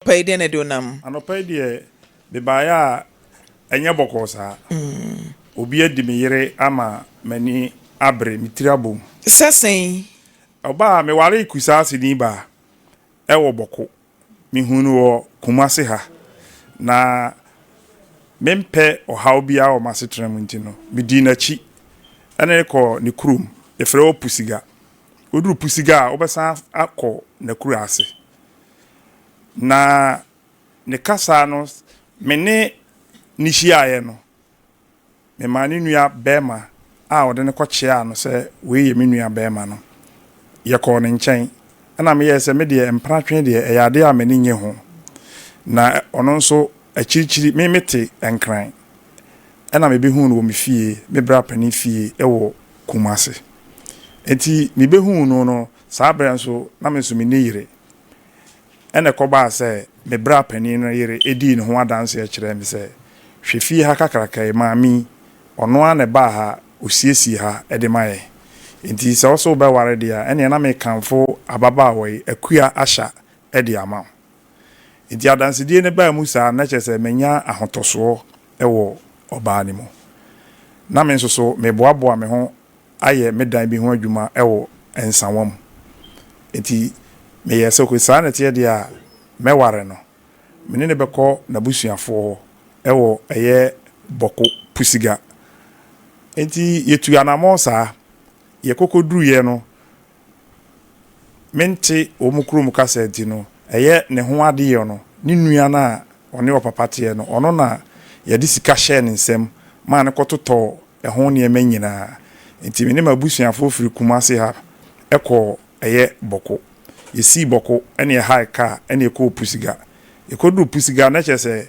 Anɔpa yi deɛ na ɛde wo nam? Anɔpa yi deɛ mebaeɛ a ɛnyɛ bɔkɔɔ saa. Obi adi me yere ama m'ani abere, me tiri abom. Sɛ sɛn? Ɔbaa a mewaree Kusaaseni baa ɛwɔ Bɔko. Mehuu no wɔ Kumase ha. Na mempɛ ɔhaw biara wɔ m'asetena mu nti no, medii n'akyi ne no kɔɔ ne kurom. Yɛfrɛ hɔ Pusiga. Woduru Pusiga a, wobɛsan akɔ n'akuraase. Na ne kasa no, me ne no hyiaeɛ no, memaa ne nua barima a ɔde no kɔkyeaa no sɛ wei yɛ me nua barima no, yɛkɔɔ ne nkyɛn. Ɛna meyɛɛ sɛ me deɛ mpratwe deɛ ɛyɛ adeɛ a m'ani nnye ho. Na ɔno nso akyirikyiri, me mete Nkran, ɛna mebɛhuu no wɔ me fie, me bra panin fie wɔ Kumasi. Enti mebɛhuu no no, saa berɛ nso na me nso menni yere. Ɛnna ɛkɔbaa sɛ me bra panin no yere dii ne ho adanseɛ kyerɛɛ me sɛ, Hwɛ fie ha kakraka yi, maame yi, ɔno ara na ɛbaa ha, ɔsiesiee ha de ma yɛn. Enti sɛ wo nso wobɛware deɛ a, ɛnneɛ na mekamfo ababaawa yi, Akua Asha, de ama wo. Enti adansedie no baa mu saa no, na kyerɛ sɛ manya ahotɔsoɔ wɔ ɔbaa no mu. Na me nso so, meboaboa me ho ayɛ me dan bi ho adwuma wɔ Nsawam. Enti meyɛɛ sɛ okay, saa na ɛteɛ deɛ a, mɛware no. Me ne no bɛkɔ n'abusuafoɔ hɔ wɔ ɛyɛ Bɔko, Pusiga. Enti yɛtuu anammɔn saa. Yɛkɔkɔduruiɛ no, mente wɔn kurom kasa nti no, ɛyɛ ne ho adeyɔ no, ne nua no a ɔne ɔpapa teɛ no, ɔno na yɛde sika hyɛɛ ne nsam maa no kɔtotɔɔ ɛho nneɛma nyinaa. Nti me ne m'abusuafoɔ firi Kumasi ha kɔɔ ɛyɛ Bɔko. Yɛsii Bɔko ɛna yɛhae kaa ɛna yɛkɔɔ Pusiga. Yɛkɔduruu Pusiga no na kyerɛ sɛ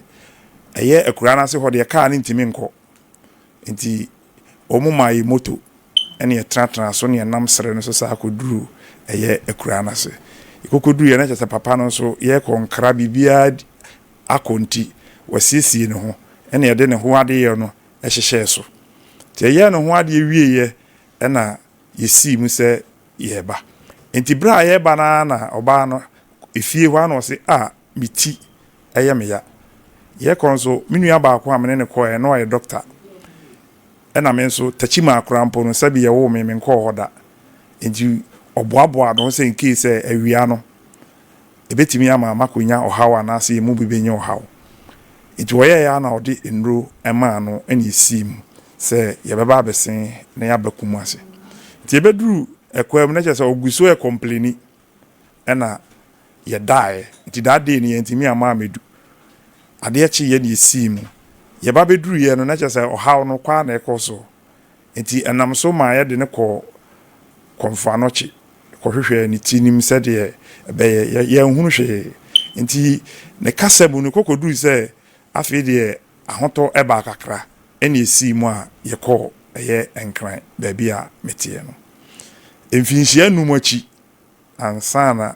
ɛyɛ akuraa no ase hɔ deɛ kaa no ntumi nkɔ. Nti wɔn maa yɛn moto ɛna yɛtenatenaa so na yɛnam serɛ no so saa kɔduruu ɛyɛ akuraa no ase. Yɛkɔkɔduruiɛ na kyerɛ sɛ papa no nso yɛrekɔ nkra biribiara akɔ nti wasiesie ne ho ɛna yɛde ne ho adeyɛ no hyehyɛɛ so. Nti yɛyɛɛ ne ho adeɛ wieeɛ na yɛsii mu sɛ yɛreba. Nti berɛ a yɛreba no ara na ɔbaa no efie hɔ ara na ɔse, ah, me ti yɛ me ya. Yɛkɔ nso, me nua baako a me ne no kɔeɛ na ɔyɛ dɔkta. Ɛna me nso, Takyimaa koraa mpo no, sɛbi yɛwoo me, menkɔɔ hɔ da. Nti ɔboaboaa ne ho sɛ in case sɛ awia no, Ebetumi ama makɔnya ɔhaw anaasɛ yɛn mu bi bɛnya ɔhaw. Enti wɔyɛeɛ ara na ɔde nnuro maa no na ɛsii mu sɛ yɛbɛba abɛsen na yɛaba Kumasi. Nti yɛbɛduru ɛkwan mu na kyerɛ sɛ ɔgu so rekɔmpleni ɛna yɛdaeɛ. Nti that day no yɛantumi amma ammɛdu. Adeɛ kyeeɛ na yɛsii mu. Yɛba bɛduruiɛ no na kyerɛ sɛ ɔhaw no kɔ ara na ɛkɔ so. Enti ɛnam so maa yɛde no kɔɔ Kɔmfo Anɔkye kɔhwehwɛɛ ne ti nim sɛdeɛ ɛbɛyɛ. Yɛanhunu hwee. Enti ne kasa mu no, kɔkɔdurui sɛ afei deɛ ahotɔ baa kakra ɛna ɛsii mu a yɛkɔɔ ɛyɛ Nkran baabi a meteɛ no. Mfinhyia nnum akyi ansa na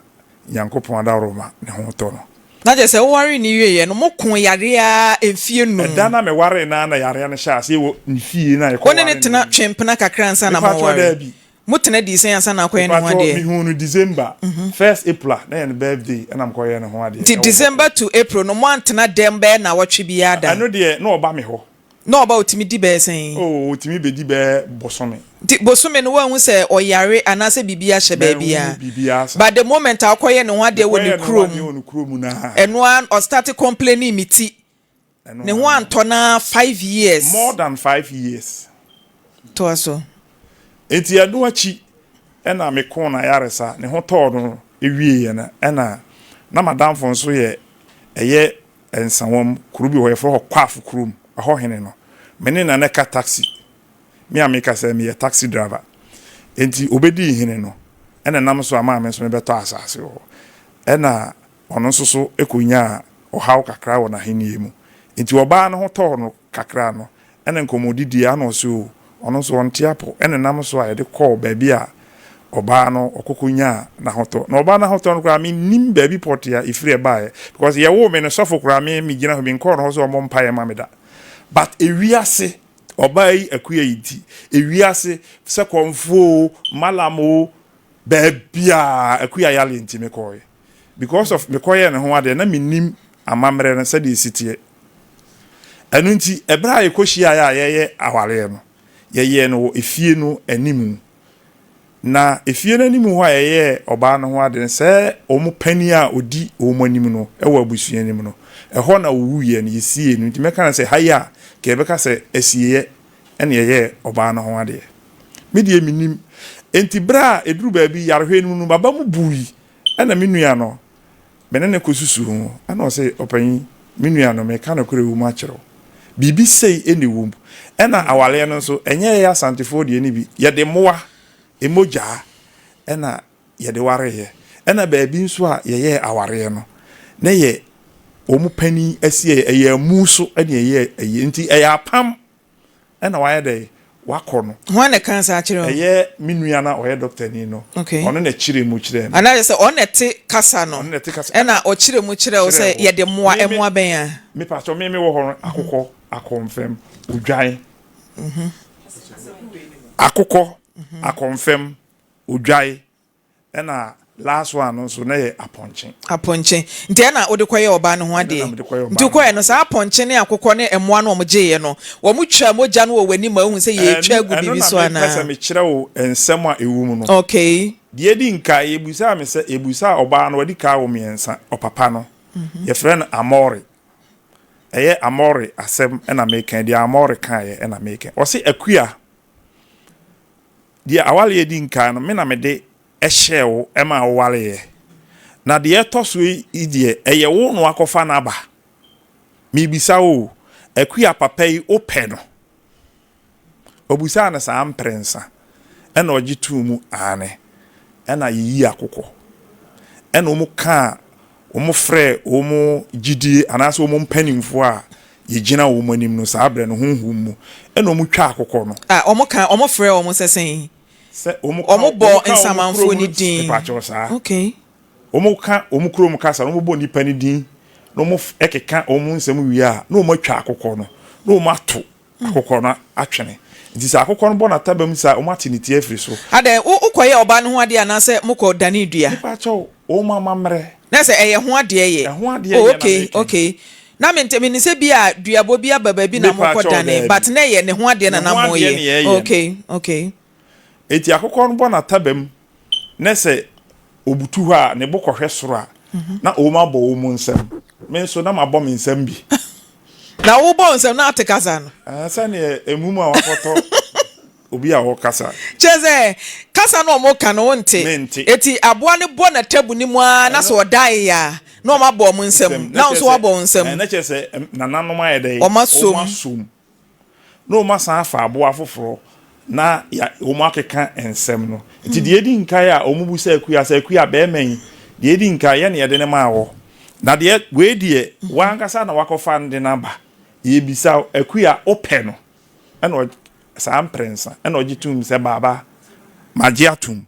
Nyankopɔn adaworoma ne ho retɔ no. Na kyerɛ sɛ wowaree no wieeɛ no, mokoo yareɛ ara mfeɛ num. Ɛda no a mewaree no ara na yareɛ no hyɛɛ aseɛ wɔ ne fie no a Wo ne no yɛkɔwaree no tena no. twee mpena kakra ansa na Mepakyɛw, moware? daabi. Motena dii sɛn ansa na akɔyɛ ne ho Mepakyɛw, adeɛ? mehuu no December, first April a na ɛyɛ ne birthday ɛna mekɔyɛɛ ne ho adeɛ Nti ɛwɔ December Bɔkɔ. to April no, moantena dɛm bɛyɛ nnawɔtwe biara da? Ɛno deɛ na ɔba me hɔ. Na ɔba a ɔtumi di bɛyɛ sɛn? Oh, ɔtumi bɛdi bɛyɛ bosome. Nti bosome no woanhu sɛ ɔyare anaasɛ biribi ahyɛ baabi a? Manhu biribiara saa. But the moment a wokɔyɛ ne ho adeɛ wɔ ne Mekɔyɛɛ ne ho kurom, adeɛ wɔ ne kurom no ara. ɛno ara ɔstarte complaining me ti, Ɛno ne ho ara no. antɔ no ara 5 years. More than 5 years. Toa so. Nti ɛno akyi ɛna mekoo n'ayaresa, ne ho tɔɔ no wieeɛ no, ɛna na m'adamfo nso yɛ ɛyɛ Nsawam, kuro bi wɔ hɔ yɛfrɛ hɔ Kwaf kurom, ɛhɔ hene no, me ne Nana ka taxi. Me a meka sɛ meyɛ taxi driver. Enti ɔbɛdii hene no, ɛna ɛnam so a maa me nso mebɛtɔ asase wɔ hɔ. Ɛna ɔno nso so kɔnyaa ɔhaw kakra wɔ n'ahennie mu. Enti ɔbaa no ho tɔɔ no kakra no, Ɛna nkɔmmɔdidie ano ɔse oo, ɔno nso ɔnte apɔ. Ɛna ɛnam so a yɛde kɔɔ baabi a ɔbaa no ɔkɔkɔ nyaa n'ahotɔ. Na ɔbaa no ahotɔ no koraa mennim baabi pɔtee a ɛfiri ɛbaeɛ. Because yɛwoo me no sɔfo koraa me megyina hɔ menkɔɔ no hɔ sɛ ɔmmɔ mpaeɛ mma me da. But ewiase ɔbaa yi Akua yi nti, ewiase sɛ kɔmfoɔ oo, mallam oo, baabiara Akua yareɛ nti mekɔeɛ. Because of mekɔyɛɛ ne ho adeɛ, na mennim amammerɛ no sɛdeɛ ɛsi teɛ. Ɛno nti, ɛberɛ a yɛkɔhyiaeɛ a yɛreyɛ awareɛ no, yɛyɛɛ no wɔ efie no animu. Na efie no anim hɔ a yɛyɛɛ ɔbaa no ho ade no, sɛ wɔn panin a ɔdi wɔn anim no wɔ abusua no mu no, ɛhɔ na ɔwuiɛ no, yɛsiee no. Nti mɛka no sɛ ha yi a, nka yɛbɛka sɛ asieeɛ na yɛyɛɛ ɔbaa no ho adeɛ. Me deɛ mennim. Enti berɛ a ɛduru baabi yarehwɛ no mu no, m'aba mu bui. Ɛna me nua no, me ne no kɔsusuu ho. Ɛna ɔse, Ɔpanyin, me nua no, meka nokorɛ wɔ mu akyerɛ wo. Biribi sei na ɛwɔ mu. Ɛna awareɛ no nso, ɛnyɛ yɛn Asantefoɔ deɛ no bi. Yɛde mmoa, mogyaa ɛna yɛde wareeɛ. Ɛna baabi nso a yɛyɛɛ awareɛ no, na ɛyɛ wɔn panin asieɛ, ɛyɛ amu so na yɛyɛɛ ayie. Nti ɛyɛ apam ɛna wayɛ dɛn? Wakɔ no. Hwan na ɛkaa saa kyerɛɛ wo? Ɛyɛ me nua no a ɔyɛ dɔktani no. Okay. Ɔno na ɛkyerɛɛ mu kyerɛɛ me. Anaa kyerɛ sɛ ɔno na ɛte kasa no. Ɔno na ɛte kasa. Ɛna ɔkyerɛ mu kyerɛɛ wo sɛ Kyerɛɛ wo. yɛde mmoa, Me, me, mmoa bɛn a? Me pakyɛw, me mewɔ hɔ no, akokɔ, akɔmfɛm, odwan. Akokɔ, akɔmfɛm, odwan. Ɛna last one no nso na yɛ apɔnkye. Apɔnkye. Nti ɛna wode kɔyɛɛ ɔbaa no ho Ɛno adeɛ? na mede kɔyɛɛ ɔbaa Nti no ho wokɔeɛ no, saa apɔnkye ne akokɔ ne mmoa no a wɔgyeeɛ no, wɔtwaa mogya no wɔ w'anim ma wohu sɛ yɛretwa Ɛno, agu ɛno biribi na so mepɛ anaa? sɛ mekyerɛ wo nsɛm a ɛwɔ mu no. Okay. Deɛ ɛdi nkan, yɛbisaa me sɛ, yɛbisaa ɔbaa no, wadi kan awo mmiɛnsa, ɔpapa no, yɛfrɛ no Amore. Ɛyɛ Amore asɛm na meka yi, deɛ Amore kaeɛ na meka yi. Ɔse, Akua, Deɛ awareɛ di nkan no, me na mede hyɛɛ wo maa wowareeɛ, na deɛ ɛtɔ so yi deɛ, ɛyɛ wo na woakɔfa no aba. Merebisa wo o, Akua papa yi, wopɛ no? Ɔbisaa no saa mprɛnsa, ɛnna ɔgye too mu, Aane. Ɛnna yɛyii akokɔ, ɛnna wɔkaa Wɔfrɛɛ wɔn gyidie anaasɛ wɔn mpanimfoɔ a yɛgyina wɔn anim no saa berɛ no honhom mu, ɛna wɔtwaa akokɔ no. A wɔka, wɔfrɛɛ wɔn sɛ sɛn? Sɛ wɔka, Wɔbɔɔ wɔka wɔn nsamanfoɔ kurom no no, din. mepaakyɛw saa. Okay. Wɔka wɔn kurom kasa na wɔbɔ nnipa no din na wɔkeka wɔn nsɛm wie a, na wɔatwa akokɔ no, na wɔato akokɔ no atwene. Nti sɛ akokɔ no bɔ n'atabam saa a, wɔate ne ti afiri so. Adɛn, wo wokɔyɛɛ ɔbaa no ho adeɛ anaasɛ mokɔ danee dua? Mepa kyɛw, wɔn amammerɛ. Na sɛ ɛyɛ ho adeɛ yɛ. Ɛho adeɛ Oh yɛ na okay, meka yi. okay. Na mente, menim sɛ bi a duabɔ bi aba baabi na Mepa mokɔ kyɛw, danee, daabi. but na ɛyɛ ne ho adeɛ na Ne na ho adeɛ moyɛ. na yɛyɛ no. Okay, okay. Enti akokɔ no bɔ n'atabam na sɛ obutu hɔ a, ne bo kɔhwɛ soro a, na wɔabɔ wɔn nsam. Me nso, na mabɔ me nsam bi. Na wobɔ wo nsam na ate kasa no? Ɛɛ, sɛdeɛ emum a wakɔtɔ obi a ɔkasa. Kyerɛ sɛ, kasa no a wɔka no, wonte. Mente. Enti aboa no bɔ n'atabu no mu ara na sɛ ɔdae a, na wɔabɔ wɔn nsam. Na wo nso woabɔ wo nsam. Ɛɛ, na kyerɛ sɛ nananom ayɛ dɛn? Wɔasom. Wɔasom. na wɔasan afa aboa foforɔ na ya wɔakeka nsɛm no. Nti deɛ ɛdi nkan a wɔbisa Akua sɛ, Akua bɛrima yi, deɛ ɛdi nkan yɛ na yɛde no maa wɔ. Na deɛ wei deɛ w'ankasa na wakɔfa no de no aba. Yɛbisa wo, Akua wopɛ no? Ɛna ɔgye saa mprɛnsa ɛna ɔgye tom sɛ baaba magye atom.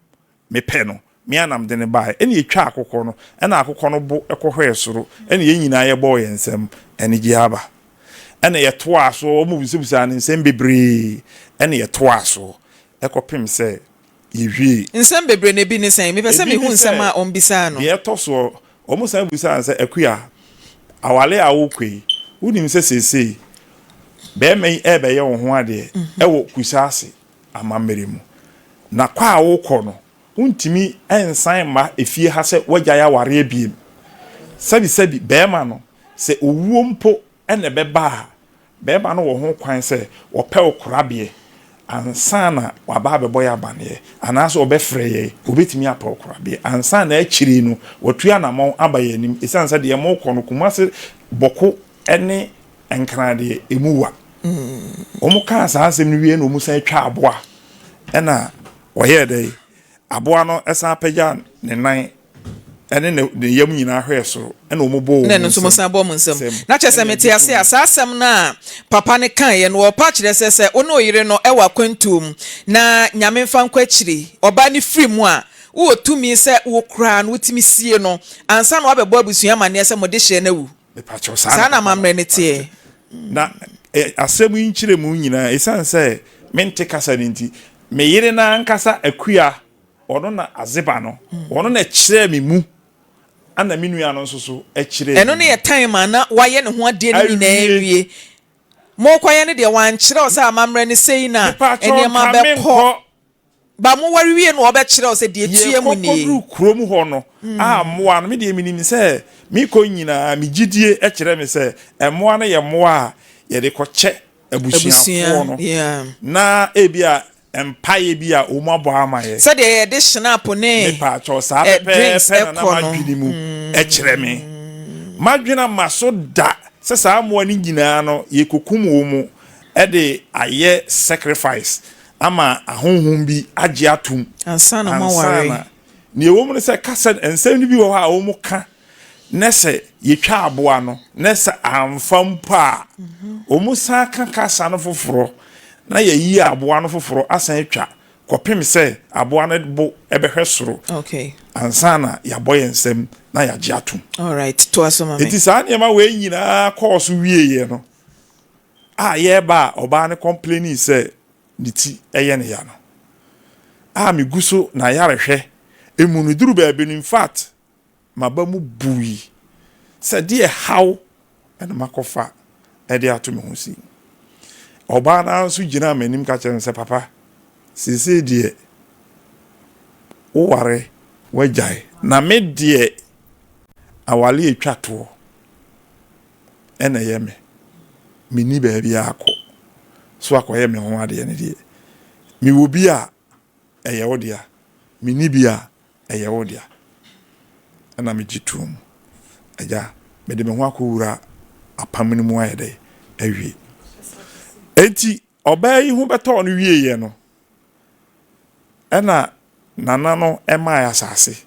Mepɛ no, me ara na mede no baeɛ. Ɛnna yɛtwaa akokɔ no, ɛnna akokɔ no bo kɔhwɛɛ soro, ɛnna yɛn nyinaa yɛbɔɔ yɛn nsam anigyeɛ aba. Ɛnna yɛtoaa so, wɔbisabisaa no nsɛm bebree, ɛnna yɛtoaa so kɔpem sɛ yɛwiee. Nsɛm bebree no, ebi ne sɛn? Mepɛ sɛ Ebi ne mehu nsɛm sɛ, a wɔbisaa no. deɛ ɛtɔ soɔ, wɔsan bisaa no sɛ, Akua, aware a worekɔ yi, wonim sɛ seesei barima yi rebɛyɛ wo ho adeɛ wɔ Kusase amammerɛ mu. Na kɔ a worekɔ no, wontumi nsan mma efie ha sɛ woagyae awareɛ bio. Sɛbisɛbi, barima no, sɛ owuo mpo na ɛbɛba a, barima no wɔ ho kwan sɛ ɔpɛ wo korabeɛ ansa na waba abɛbɔ yɛn amaneɛ, anaasɛ ɔbɛfrɛ yɛn, ɔbɛtumi apɛ wo korabeɛ ansa na akyire no watu anammɔn aba yɛn anim. Ɛsiane sɛ deɛ morekɔ no, Kumase Bɔko ne Nkran deɛ, ɛmu wa. Wɔkaa saa asɛm no wie na wɔsan twaa aboa. Ɛna wɔyɛɛ dɛ? Aboa no san pagyaa ne nan ne ne yam nyinaa hwɛɛ soro. Ɛna wɔbɔɔ Na wɔn ɛno nso nsam. wɔsan bɔɔ wɔn nsam. Na kyerɛ sɛ mete ase a, saa asɛm no a papa no kaeɛ no, wɔrepa akyerɛ sɛ sɛ wo ne wo yere no wɔ akwantuo mu na Nyame mfa nkɔ akyiri, ɔbaa no firi mu a, wowɔ tumi sɛ wo koraa no wotumi sie no ansa na woabɛbɔ abusua amanneɛ sɛ mo dehyeɛ no awu. Mepakyɛw, saa na amammerɛ no teɛ. Na asɛm yi nkyerɛmu nyinaa, esiane sɛ mente kasa no nti, me yere no ankasa, Akua, ɔno na Azeba no, ɔno na ɛkyerɛɛ me mu Ɛna me nua no nso so kyerɛɛ Ɛno me no mu. yɛ time a na wayɛ ne ho adeɛ no nyinaa Awie. awie. Morekɔyɛ no deɛ wankyerɛ wo sɛ amammerɛ no sei na Mepaakyɛw nneɛma nka bɛkɔ. menkɔ. Ba moware wie no ɔbɛkyerɛ wo sɛ deɛ ɛtua mu Yɛkɔ nie. kɔduru kurom hɔ no a mmoa no, me deɛ menim sɛ mekɔ nyinaa me gyidie kyerɛ me sɛ mmoa no yɛ mmoa a yɛde kɔkyɛ abusuafoɔ Abusua, no yeah. na ebia mpaeɛ bi a wɔn abɔ ama yɛ. Sɛdeɛ yɛde schnapp ne Mepaakyɛw, saa eh, drinks pɛpɛɛpɛ na na ɛkɔ no. m'adwene mu kyerɛ me. M'adwene amma so da sɛ saa mmoa no nyinaa no yɛkɔkum wɔn de ayɛ sacrifice ama ahonhom bi agye atom Ansa na ansa moaware. na. Nea ɛwɔ mu ne sɛ, kasa, nsɛm no bi wɔ hɔ a wɔka na sɛ yɛtwa aboa no na sɛ amfa mpo a, wɔsan ka kasa no foforɔ na yɛyi aboa no foforɔ asan atwa kɔpem sɛ aboa no bo bɛhwɛ soro Okay. ansa na yɛabɔ yɛn nsam na yɛagye atom. All right. Toa so ma me. Enti saa nneɛma wei nyinaa kɔɔ so wieeɛ no, a yɛreba a ɔbaa no kɔmplenii sɛ ne ti yɛ no ya no, a megu so n'ayarehwɛ mu no, duru baabi no, in fact, m'aba mu bui sɛ deɛ haw na makɔfa de ato me ho si. Ɔbaa no ara nso gyinaa m'anim ka kyerɛɛ me sɛ, Papa, seesei deɛ woware woagyae, na me deɛ aware a ɛtwa toɔ na ɛyɛ me. Menni baabiara kɔ so akɔyɛ me ho adeɛ no deɛ, mewɔ bi a ɛyɛ wo dea, menni bi a, ɛyɛ wo dea. Ɛna megye toom. Agya, mede me ho akɔwura apam no mu ayɛ dɛ awie. Enti ɔbaa yi ho bɛtɔɔ no wieeɛ no, ɛna nana no mae asase.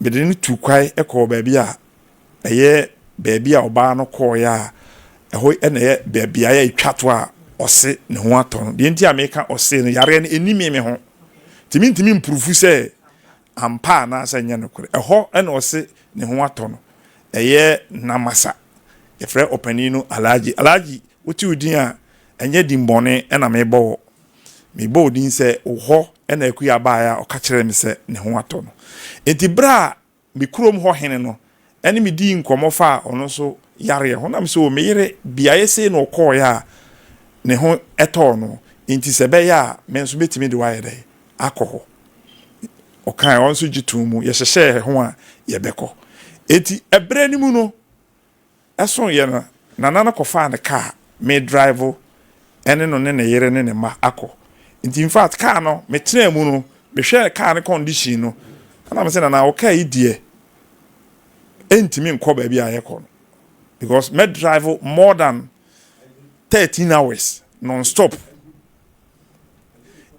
Mede no tuu kwae kɔɔ baabi a ɛyɛ baabi a ɔbaa no kɔeɛ a ɛhɔ na ɛyɛ beaeɛ a ɛtwa to a ɔse ne ho atɔ no. Deɛ nti a meka ɔse no, yareɛ no ɛnni me me ho. Nti mentumi mpurufu sɛ ampa anaasɛ ɛnyɛ nokorɛ. Ɛhɔ na ɔse ne ho atɔ no. Ɛyɛ Namasa. Yɛfrɛ ɔpanin no Alhaji. Alhaji, wote wo din a, ɛnyɛ din bɔne na mebɔ wɔ. Mebɔ wo din sɛ wo hɔ na Akua baeɛ a ɔka kyerɛɛ me sɛ ne ho atɔ no. Nti berɛ a me kurom hɔ hene no ne me dii nkɔmmɔ faa ɔno nso yareɛ ho, na me sɛ, O me yere, beaeɛ sei na ɔkɔeɛ a ne ho tɔɔ no, nti sɛ ɛbɛyɛ a me nso mɛtumi de wo ayɛ dɛn akɔ hɔ. Ɔkaeɛ, ɔno nso gye too mu, yɛhyehyɛɛ ho a yɛbɛkɔ. Enti ɛberɛ no mu no, Ɛsoeɛ no, Nana no kɔfaa ne kaa, me drive ne no ne ne yere ne ne mma akɔ. Nti in fact kaa no, me tenaa mu no, me hwɛɛ kaa no condition no, ɛna me se Nana wo kaa yi deɛ, ɛntumi nkɔ baabi a yɛkɔ no because mɛ drive more than 13 hours non stop.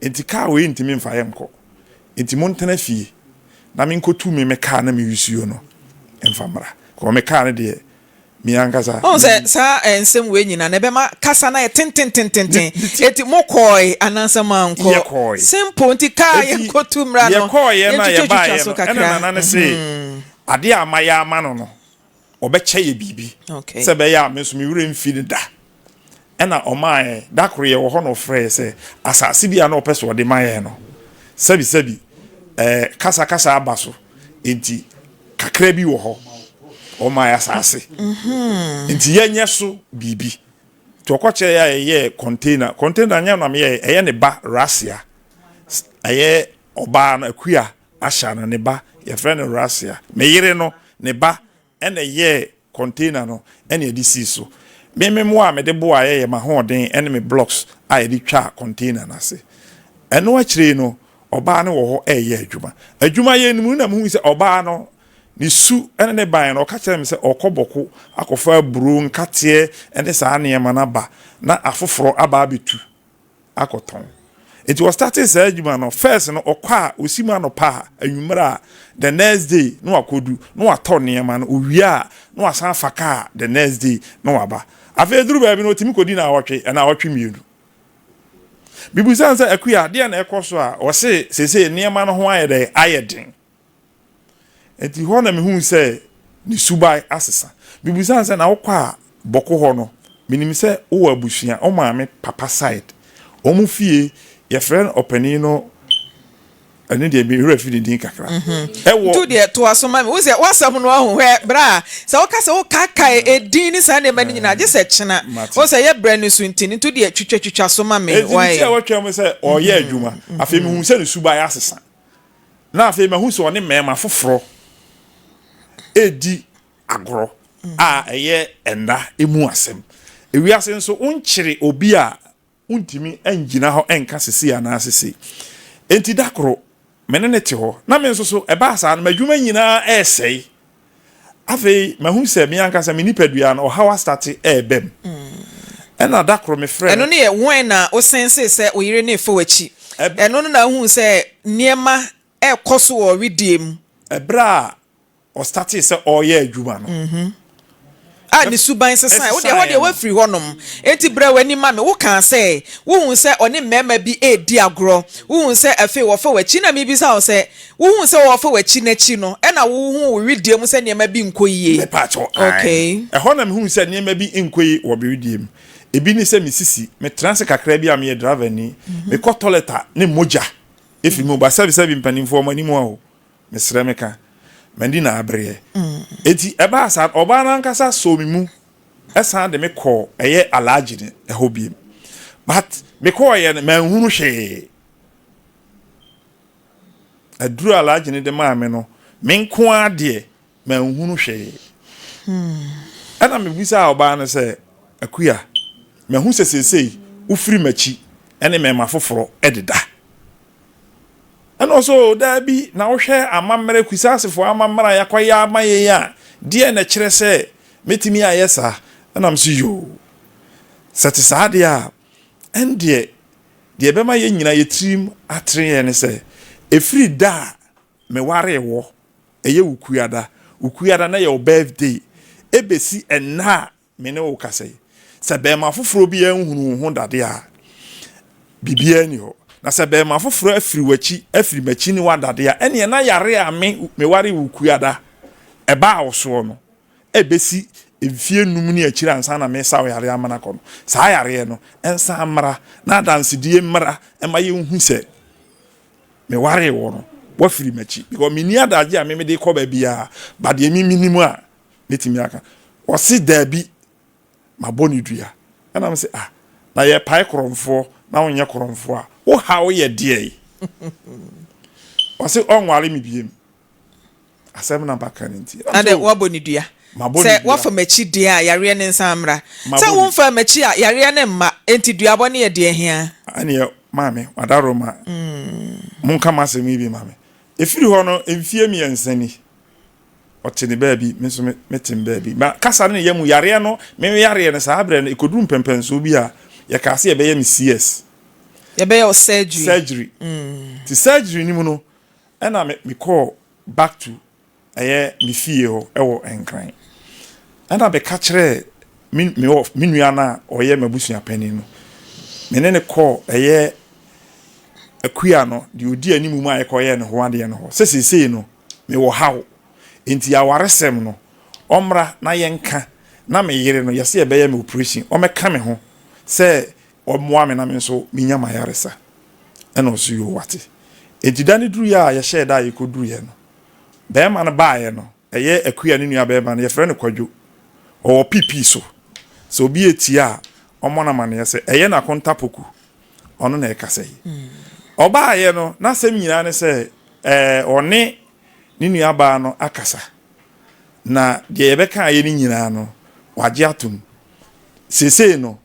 Enti kaa wei ntumi mfa yɛn nkɔ. Enti montena fie na menkɔtu me me kaa na me yusuo no mfa mmra. Kɔ me kaa no deɛ, me ankasa. Wohu sɛ saa nsɛm wei nyinaa no ɛbɛma kasa no ayɛ tententententen. Enti mokɔɔe anaasɛ moankɔ? Yɛkɔɔe. Simple. Nti kaa Enti yɛnkɔtu mmra no, yɛkɔɔeɛ no a yɛntwitwatwitwa yɛbaeɛ so no, ɛna kakra. Nana no se adeɛ a mayɛ ama no no, ɔbɛkyɛ yɛ biribi sɛ ɛbɛyɛ a me nso me werɛ mfi no da. Ɛna ɔmaa yɛn, da koro yɛwɔ hɔ na ɔfrɛɛ yɛn sɛ asase bi a na ɔpɛ sɛ ɔde ma yɛn no, sɛbisɛbi, ɛɛ kasakasa aba so, enti kakra bi wɔ hɔ, ɔmaa yɛn asase, nti yɛnyɛ so biribi. Nti ɔkɔkyerɛ yɛ a yɛyɛɛ container, container nyɛ na meyɛɛ, ɛyɛ ne ba Rasia, ɛyɛ ɔbaa no Akua Asha no ne ba, yɛfrɛ no Rasia, me yere no ne ba ɛna ɛyɛɛ container no ɛna yɛde sii so. Me me mmoa a mede boaeɛ yɛ m'ahoɔden ne me blocks a yɛde twaa container no ase. Ɛno akyire yi no, ɔbaa no wɔ hɔ reyɛ adwuma. Adwumayɛ no mu na mehui sɛ ɔbaa no, ne su ne ne ban no, ɔka kyerɛɛ me sɛ ɔrekɔ Bɔko akɔfa aburo, nkateɛ ne saa nneɛma no aba na afoforɔ aba abɛtu. akɔtɔn. Nti ɔstartee saa adwuma no, first no ɔkɔ a ɔsi mu anɔpa a, anwummerɛ a, the next day na wakɔdu, na watɔ nneɛma no, ɔwie a na wasan afa kaa the next day na waba. Afei ɛduru baabi no ɔtumi kɔdi naawɔtwe, naawɔtwe mmienu. Mebusa no sɛ, Akua, deɛ na ɛkɔ so a? Ɔse seesei nneɛma no ho ayɛ dɛn? Ayɛ den. Enti hɔ na mehuu sɛ ne suban asesa. Mibisaa no sɛ, Na wokɔ a Bɔko hɔ no, menim sɛ wowɔ abusua, wo maame papa side, wɔn fie, yɛfrɛ no ɔpanin no Ɛno deɛ me werɛ fi ne din kakra. Ɛwɔ. Nti deɛ toa so ma me. Wo sɛ w'asɛm no ahu hwɛ bra a sɛ woka sɛ wokaakae edin ne saa nneɛma no nyinaa gye sɛ kyena. Wo sɛ yɛ brɛ no so nti no nti deɛ twitwa twitwa so ma me. Enti ne ti a watwa mu sɛ ɔreyɛ adwuma. Afei mehu sɛ ne suban asesa. Na afei mahu sɛ ɔne mmarima foforɔ redi agorɔ a ɛyɛ nna mu asɛm. Ewiase nso wonkyere obi a Wontumi ngyina hɔ nka sesei anaa sesei. Enti da koro, me ne no te hɔ, na me nso so, ɛbaa saa no, m'adwuma nyinaa resɛe. Afei mahu sɛ me ankasa me nipadua no, ɔhaw astate reba mu. Ɛnna da koro mefrɛɛ no. Ɛno no yɛ when na wo sensee sɛ wo yere no refa w'akyi. Ɛno no na wohuu sɛ nneɛma rekɔ so wɔ wedeɛ mu. Ɛberɛ a ɔstartee sɛ ɔreyɛ adwuma no. A ne suban sesae. Wo deɛ, ɛhɔ deɛ woafiri hɔnom. Enti brɛ w'ani ma me. Wokaa sɛ wohuu sɛ ɔne mmarima bi redi agorɔ. Wohuu sɛ afei wɔfa w'akyi. Na mebisa wo sɛ, wohuu sɛ wɔrefa w'akyi no akyi no, ɛnna wohuu wo wedeɛ mu sɛ nneɛma bi nkɔ yie? Mepaakyɛw, ae. Okay. Ɛhɔ na mehuu sɛ nneɛma bi nkɔ yie wɔ me wedeɛ mu. Ebi ne sɛ me sisi, metena ase kakra bi a meyɛ driverni, mekɔ toilet a ne mogya firi me mu ba. Sɛbesɛbe mpanimfoɔ, mo anim a o. Mesrɛ meka, m'ani na abereɛ. Enti ɛbaa saa no, ɔbaa no ankasa sɔɔ me mu san de me kɔɔ ɛyɛ Alhaji no hɔ biom. But mekɔɔeɛ no, manhunu hwee. Aduro a Alhaji no de maa me no, me nko ara deɛ, manhunu hwee. Ɛna mebisaa ɔbaa no sɛ, Akua, mahu sɛ seesei wofiri m'akyi ne mmarima foforɔ deda. Ɛna ɔsɛ o daabi, na wohwɛ amammerɛ, Kusasefoɔ amammerɛ a yɛakɔyɛ ama yɛn a, deɛn na ɛkyerɛ sɛ mɛtumi ayɛ saa? Ɛna mese yoo, sɛ ɛte saa deɛ a, ɛndeɛ deɛ ɛbɛma yɛn nyinaa yɛn tirim atere yɛn ne sɛ, ɛfiri da a mewaree wɔ, ɛyɛ Wukuada, Wukuada na ɛyɛ wo birthday, ɛbɛsi ɛnnɛ a Me ne wo kasa yi, sɛ barima foforɔ bi anhunu wo ho dade a, biribiara nni hɔ. Na sɛ barima foforɔ afiri w'akyi, afiri m'akyi ne wo adade a, ɛnneɛ na yareɛ a me, mewaree wo kuada, ɛbaa wo soɔ no, ɛbɛsi mfeɛ nnum ne akyire ansa na meresa wo yareɛ ama no akɔ no, saa yareɛ no nsan mmra, na adansedie mmra mma yɛnhu sɛ mewaree wo no, woafiri m'akyi. Because menni adagyeɛ a me mede kɔ baabiara, but deɛ me menim a, Mɛtumi aka. Ɔse daabi, mabɔ no dua. Ɛna mese ah, na yɛpae korɔmfoɔ na wonyɛ korɔmfoɔ a, wo haw yɛ deɛn? Ɔse ɔnware me biem. Asɛm na maka no nti. Ɛna dɛ woabɔ no dua. Sɛ woafa m'akyi deɛ a, yareɛ no nsan mmra. Sɛ womfaa m'akyi a, yareɛ no mma. Enti duabɔ no yɛ deɛ hia? Ɛneɛ maame, Wadaroma, monka m'asɛm yi bi ma me. Ɛfiri hɔ no, mfie mmiɛnsa ni, Ɔte ne baabi, me nso mete me baabi. Ma kasa no ne yam yareɛ no, me yareɛ no saa berɛ no, ɛkɔduru mpɛmpɛnsoɔ bi a, yɛkaa sɛ yɛbɛyɛ me CS. Yɛbɛyɛ wo surgery. Surgery. Nti surgery no mu no, ɛna me mekɔɔ back to ɛyɛ me fie hɔ ɛwɔ Nkran. Ɛna meka kyerɛɛ me me wɔ me nua no a ɔyɛ m'abusua panin no, me ne no kɔɔ ɛyɛ Akua no, deɛ ɔdi anim mu a yɛkɔyɛɛ ne ho adeɛ no hɔ, sɛ seesei no, Mewɔ haw, enti awaresɛm no, ɔmmra na yɛnka na me yere no, yɛse yɛbɛyɛ me operation, ɔmmɛka me ho sɛ ɔmmoa me na me nso menya m'ayaresa. Ɛna ɔse yoo wate. Enti da no duruiɛ a yɛhyɛɛ da a yɛkɔduruiɛ no, barima no baeɛ no, ɛyɛ Akua ne nua barima no, yɛfrɛ no Kwadwo, ɔwɔ PP so, sɛ obi retie a, ɔmmɔ no amaneɛ sɛ ɛyɛ N'Akonta Poku, ɔno na ɛkasa yi. Ɔbaeɛ no, n'asɛm nyinaa ne sɛ ɛɛ ɔne ne nuabaa no akasa, na deɛ yɛbɛkaeɛ no nyinaa no, wagye atom. Seesei no,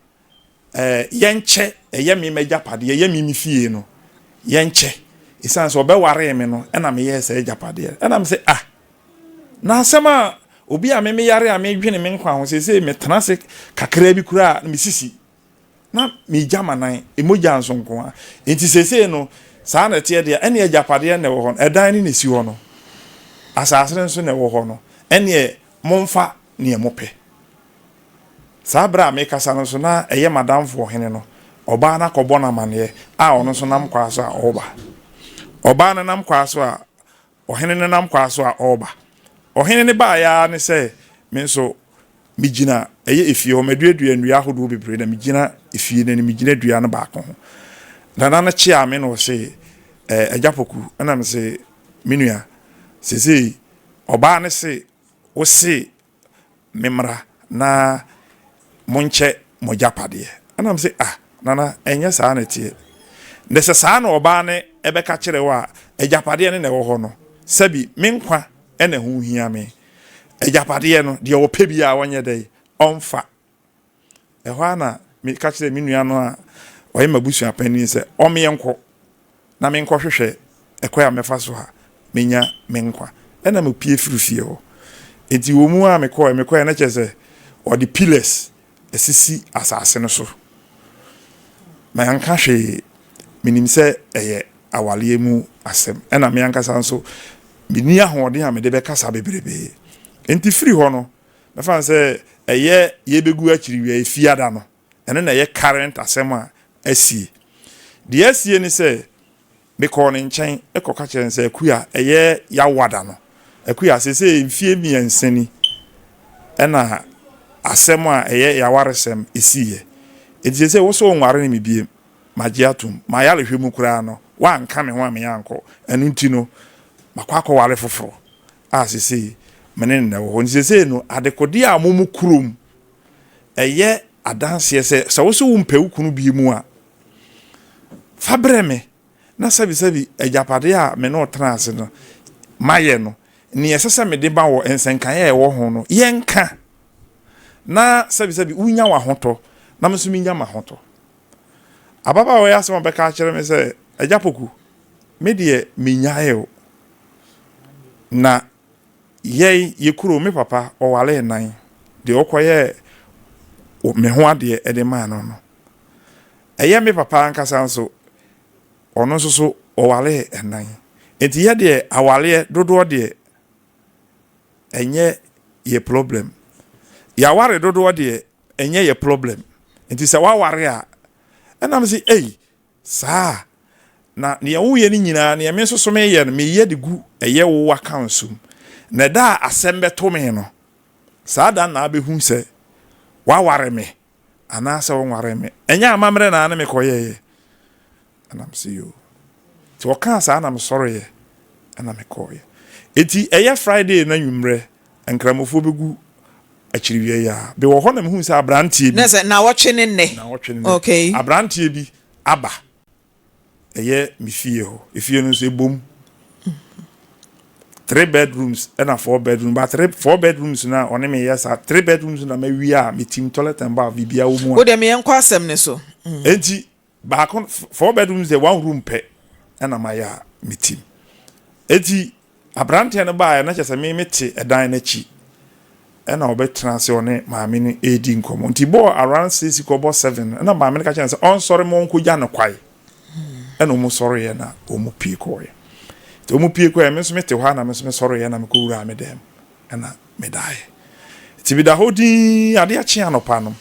ɛɛ yɛnkyɛ, ɛyɛ me m'agyapadeɛ, ɛyɛ me me fie no, yɛnkyɛ. Ɛsiane sɛ ɔbɛwaree me no, ɛna meyɛɛ saa agyapadeɛ. Ɛna me sɛ, ah, na asɛm a obi a me meyare a medwene me nkwa ho, seesei metena ase kakraa bi koraa na mesisi. Na megya m'anan, mogya nso nko ara. Enti seesei no, saa na ɛteɛ deɛ, ɛnneɛ agyapadeɛ na ɛwɔ hɔ no, ɛdan no na ɛsi hɔ no, asase no nso na ɛwɔ hɔ no, ɛnneɛ momfa deɛ mopɛ. Saa berɛ a merekasa no nso, na ɛyɛ m'adamfo ɔhene no, ɔbaa no akɔbɔ no amanneɛ a ɔno nso nam kwan so a ɔreba. Ɔbaa no nam kwan so a, ɔhene no nam kwan so a ɔreba. Ɔhene no baeɛ ara ne sɛ me nso megyina ɛyɛ efie hɔ, maduadua nnua ahodoɔ bebree na megyina efie no anim, megyina dua no baako ho. Nana no kyeaa me na ɔse, Eh, Agya Poku, ɛna mese, me nua, seesei ɔbaa no se wo se memmra na monkyɛ mo agyapadeɛ. Ɛna mese, ah, Nana, ɛnyɛ saa na ɛteɛ. Na sɛ saa na ɔbaa no bɛka kyerɛ wo a, agyapadeɛ no na ɛwɔ hɔ no, sɛbi me nkwa na ɛho hia me. Agyapadeɛ no, deɛ ɔpɛ biara ɔnyɛ dɛn? Ɔmfa. Ɛhɔ ara na meka kyerɛɛ me nua no a ɔyɛ m'abusua panin sɛ ɔmmeɛ nkɔ na menkɔhwehwɛ ɛkwan a mɛfa so a menya me nkwa. Ɛna mepue firi fie hɔ. Enti wɔ mu a mekɔɛ, mekɔɛ na kyerɛ sɛ wɔde pillars asisi asase no so. Manka hwee. Menim sɛ ɛyɛ awareɛ mu asɛm. Ɛna me ankasa nso menni ahoɔden a mede bɛkasa bebrebe. Enti firi hɔ no, Mɛfa no sɛ ɛyɛ yɛbɛgu akyiri wia efiada no, ɛno na ɛyɛ current asɛm a asie. Deɛ asie ne sɛ, mekɔɔ ne nkyɛn kɔka kyerɛɛ no sɛ, Akua, ɛyɛ Yawada no. Akua, seesei mfie mmiɛnsa ni ɛna asɛm a ɛyɛ y'awaresɛm ɛsiiɛ. Enti seesei wo se wonware me biem, magye atom. M'ayarehwɛ mu koraa no, woanka me ho a meankɔ. Ɛno nti no, makɔ akɔware foforɔ. a seesei me ne no na ɛwɔ hɔ. Nti seesei no, adekodeɛ a mo mo kurom ɛyɛ adanseɛ sɛ, sɛ wo se wompɛ wo kunu bie mu a, fa brɛ me na sɛbisɛbi agyapadeɛ a me ne wo tena ase no mayɛ no, nea ɛsɛ sɛ mede ma wɔ nsɛnkaeɛ a ɛwɔ ho no, yɛnka na sɛbisɛbi wonya w'ahotɔ na me nso menya m'ahotɔ. Ababaawa yi asɛm a ɔbɛka akyerɛ me sɛ, Agya Poku, me deɛ menyae o. Na yɛn, yɛ kuro, me papa, ɔwaree nan. Deɛ ɔkɔyɛɛ me ho adeɛ de maa no no. Ɛyɛ me papa ankasa nso, ɔno nso so ɔwaree nan. Enti yɛ deɛ awareɛ dodoɔ deɛ, ɛnyɛ yɛ problem. Yɛaware dodoɔ deɛ, ɛnyɛ yɛ problem. Nti sɛ woaware a, ɛna me se, ei, saa na neɛ woyɛ no nyinaa, neɛ me nso so meyɛ no, meyɛ de gu ɛyɛ wo accounts mu. Na ɛda a asɛm bɛto me no, saa da no na abɛhu sɛ woaware me anaasɛ wonwaree me. Ɛnyɛ amammerɛ na ne mekɔyɛeɛ. Ɛna mese yoo. Nti ɔkaa saa na mesɔreeɛ ɛna mekɔeɛ. Enti ɛyɛ Friday no anwummerɛ, Nkramofoɔ bɛgu akyiriwia yi ara. Mewɔ hɔ na mehuu sɛ aberanteɛ bi. Na sɛ nnawɔtwe ne nnɛ. Nnawɔtwe ne nnɛ. Okay. Aberanteɛ bi aba ɛyɛ me fie hɔ. Efie no nso ɛbom. Three bedrooms ɛna four bedrooms. But three, four bedrooms no a ɔne me yɛ saa. Three bedrooms na mawie a metim toilet and bath biribiara wɔ mu a. Wo deɛ me yɛnkɔ asɛm no so. Enti Baako four bedrooms deɛ one room pɛ ɛna mayɛ a me tim. Eti aberanteɛ no baeɛ na kyerɛ sɛ me mete ɛdan no akyi ɛna ɔbɛtena ase ɔne maame no redi nkɔmmɔ. Nti bɔɔ around six kɔbɔ seven no ɛna maame no ka kyerɛ no sɛ ɔnsɔre ma ɔnkɔgya no kwae. Ɛna wɔn sɔreeɛ na wɔn pie kɔɔeɛ. Nti wɔn pie kɔɔeɛ me nso mete hɔ a na me nso mesɔreeɛ na mekɔwuraa me dan mu ɛna medaeɛ. Nti meda hɔ dinn adeɛ kye anɔpa no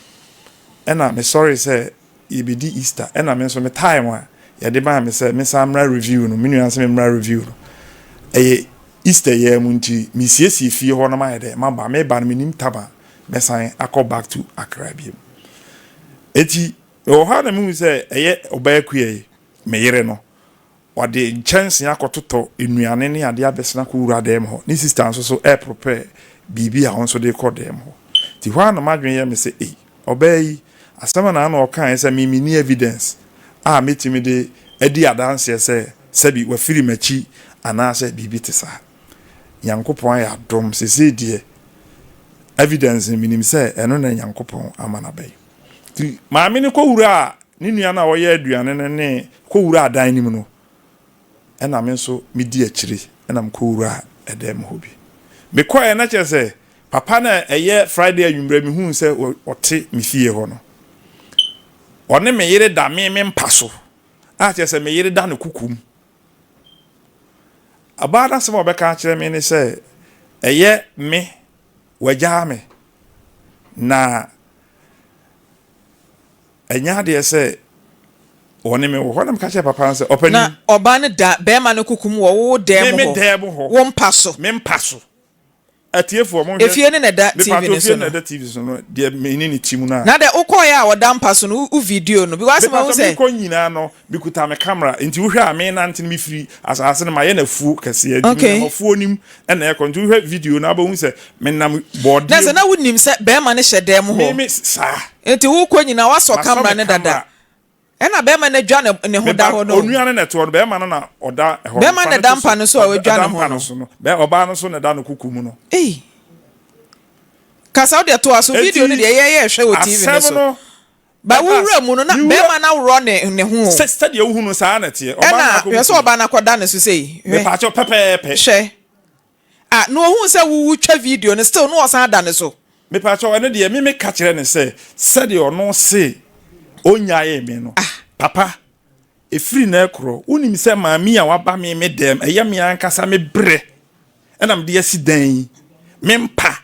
ɛna mesɔree sɛ yɛbɛdi Easter ɛna me nso me time a yɛde maa me sɛ mensan mmra review no, me nua no sɛ memmra review no, ɛyɛ Easter yi ara mu nti mesiesie fie hɔ na mayɛ dɛ maba, meba no mennim tam a mɛsan akɔ back to Accra biom. Enti mewɔ hɔ a na mehu sɛ ɛyɛ ɔbaa kua yi, me yere no, Ɔde nkyɛnsee akɔtotɔ nnuane ne adeɛ abɛsene akɔwura dan mu hɔ. Ne sista nso so reprepare biribi a ɔno nso de rekɔ dan mu hɔ. Nti hɔ ara na m'adwene yɛ me sɛ, ei, ɔbaa yi, asɛm a n'ano ɔkaeɛ sɛ me menni evidence a mɛtumi de adi adanseɛ sɛ sɛbi wafiri m'akyi anaasɛ biribi te saa. Nyankopɔn ayɛ adom, seesei deɛ evidence no menim sɛ ɛno na Nyankopɔn ama no aba yi. Nti maame no kɔwuraa ne nua no a ɔyɛ aduane no ne kɔwuraa dan no mu no, ɛna me nso medi akyire ɛna mekɔwuraa ɛdan mu hɔ bi. Mekɔɛ na kyerɛ sɛ papa no a ɛyɛ Friday anwummerɛ mehuu sɛ ɔte me fie hɔ no, ɔne me yere da me me mpa so a kyerɛ sɛ me yere da ne kuku mu. Ɔbaa no asɛm a ɔbɛka akyerɛ me ne sɛ ɛyɛ me wagyaa me na ɛnyɛ adeɛ sɛ wɔne me wɔ hɔ na meka kyerɛ papa no sɛ ɔpanin. Na ɔbaa no da bɛrima no kuku mu wɔ wo dan mu hɔ. Me dan mu hɔ. Wo mpa so. Me mpa so. Atiefoɔ monhwɛ. Efie no na ɛda TV Mepatɔ no efie so no na no. ɛda TV so no deɛ me ne ne ti mu no a. Na dɛ wokɔɔeɛ a ɔda mpa so no wo video no because asɛm ahu Mepatɔ sɛ. mekɔ nyinaa no mekuta me camera nti wohwɛ a menante no mefiri asaase no mayɛ no afuo kɛseɛ nti menam Okay. afuo no mu na ɛkɔ nti wohwɛ video no a wobɛhu sɛ menam Na bɔɔdeɛ sɛ mu. na wonim sɛ bɛɛma no hyɛ dan mu Me hɔ me saa. nti wokɔ nyinaa woasɔ Masɔ camera me no dada. camera. Ɛna bɛrima no adwa ne ne ho Me da ba, hɔ no o. onua no na ɛtoɔ no, bɛrima no na ɔda ɛhɔ no, Bɛrima fa na no ɛda to mpa so, no so a ɔda wadwa ne ɔda ho mpa no no. so no, bɛ ɔbaa no nso na ɛda no kuku mu no. Ei. Kasa wo deɛ toa so, video no Enti deɛ yɛyɛ hwɛ wɔ TV no asɛm so. no Ba ɛba wo wura mu no na me wura bɛrima no aworɔ ne ne ho o. sɛ sɛdeɛ wohu no saa na ɛteɛ, ɔbaa no Ɛna akɔ hwɛ sɛ kuku mu. ɔbaa no akɔda ne so sei, hwɛ. Mepaakyɛw pɛpɛɛpɛ. Hwɛ. Ah, na ohuu sɛ wo wotwa video no still na ɔsan da ne so. Mepakyɛw ɛno deɛ me meka kyerɛ no sɛ sɛdeɛ ɔno se ɔnyaee me no papa ɛfiri nnɛ rekorɔ wonim sɛ maame yi a waba me me dɛm ɛyɛ me ankasa me berɛ ɛna mede asi dan yi me mpa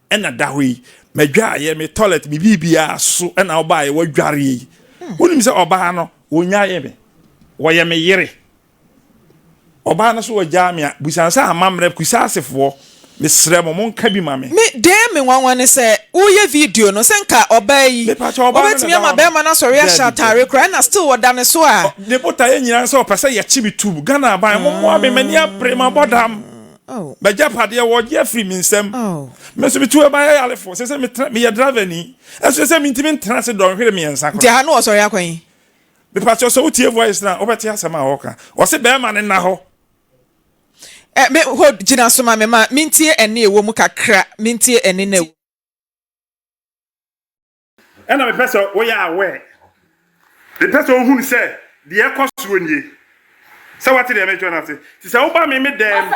ɛna da hɔ yi madwaeɛ me toilet me biribiara so ɛna wobaeɛ wadwareɛ yi wonim sɛ ɔbaa no ɔnyaee me wɔyɛ me yere Ɔbaa no so wagyaa me a, bisa no sɛ amammerɛ, Kusasefoɔ, mesrɛ mo, monka bi ma me. Me dee me nwanwa ne sɛ woyɛ video no sɛ nka ɔbaa yi Mepakyɛw, ɔbaa no na ɔbɛtumi ɛda ama hɔ no? bɛɛma no asɔre ahyɛ Daabi, ataare daabi. koraa ɛna still ɔda ne so a. Ɔ, ne botaeɛ nyinaa ne sɛ ɔpɛ sɛ yɛkye me tum. Ghana aban, mommoa me, m'ani abere, mabɔ dam. Oh. M'agyapadeɛ, wɔregye afiri me nsam. Oh. Me nso metu ɛban ayarefo, seesei metena, meyɛ driverni, ɛnso seesei mentumi ntena ase dɔnhwere mmiɛnsa Nti koraa. ɛha no ɔsɔre akwan yi? Mepakyɛw sɛ wotie voice no a wobɛte asɛm a ɔka. Ɔse bɛɛma no nna hɔ. Eh, me, hold, gyina so ma me ma mentie ɛnne ɛwɔ mu kakra, mentie ɛnne no ɛwɔ mu. Ɛna mepɛ sɛ woyɛ aware. Mepɛ sɛ wohunu sɛ deɛ ɛkɔ soɔ nie. Sɛ woate deɛ merekyerɛ no ase? Nti sɛ woba me me dan mu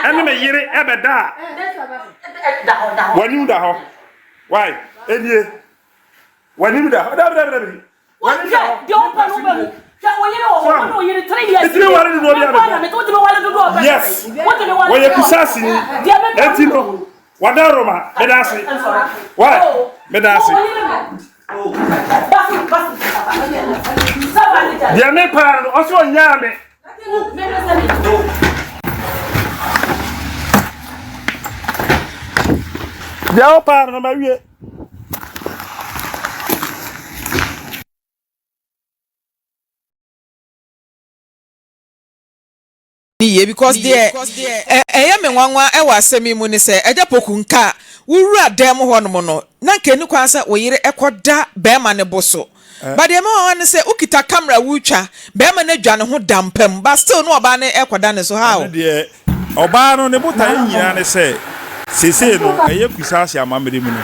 ɛne me yere ɛbɛda a, w'anim da hɔ. Why? Ɛnie. W'anim da hɔ. Dabi, dabi, dabi. Hwɛ, deɛ ɔpɛ no wobɛhu. Hwɛ, wo yere wɔ hɔ, wo ne wo yere 3 years Metumi ware dodoɔ bi a mepɛ. Wotumi ware dodoɔ ɔpɛ. Yes. Wotumi ware Wɔyɛ dodoɔ. kusasini. Deɛ mepɛ Enti no, wada Roma. Meda ase. Why? Meda ase. Deɛ mepɛ ara no, ɔsɛ ɔnyaa me. Deɛ wopɛ ara no, mawie. ne yie because deɛ ɛyɛ me nwanwa wɔ asɛm yi mu ne sɛ Agya Poku nka wo wura dan mu hɔ nom no na nka ɛni kwan sɛ wo yere kɔ da bɛɛma no bo so but deɛ ɛme nwanwa ne sɛ wo kita camera wo retwa bɛɛma no adwa ne ho da mpa mu but still na ɔbaa no kɔ da ne so how? Ɛno deɛ Ɔbaa no, ne botaeɛ nyinaa ne sɛ, seesei no, ɛyɛ Kusasi amammerɛ mu no,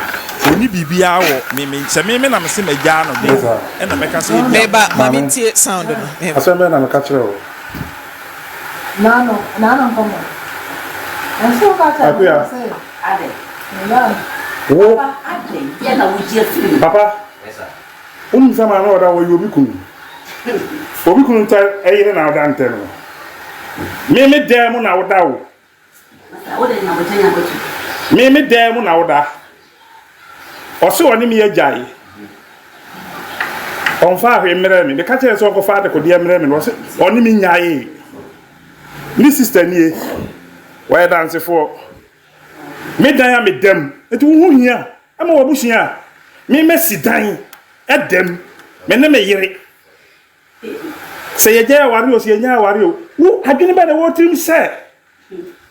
ɔnni biribiara wɔ me, me, sɛ me, me na mese magyaa no deɛ a, ɛna mɛka sɛ ebia. Meba, ma Maame, mentie sound no. Meba. asɛm bɛn na meka kyerɛɛ wo? Akua, wo, papa, Wonim sɛ maame a ɔda hɔ yi obi kunu. Obi kunu nta yere na ɔda ntɛm no. Me me dan mu na woda o. Me me dan mu na woda. Ɔse ɔne me agyae. Ɔmfa ahwee mmerɛ me. Meka kyerɛ sɛ ɔnkɔfa adekodeɛ mmerɛ me no ɔse ɔne me nyaee. Me sister nie. Wɔyɛ dansefoɔ. Me dan a meda mu. Nti wo ho hia ma w'abusua a? Me masi dan da mu, me ne me yere. Sɛ yɛgyae aware o, sɛ yɛnyae aware o, wo adwene bɛn na ɛwɔ wo tirim sɛ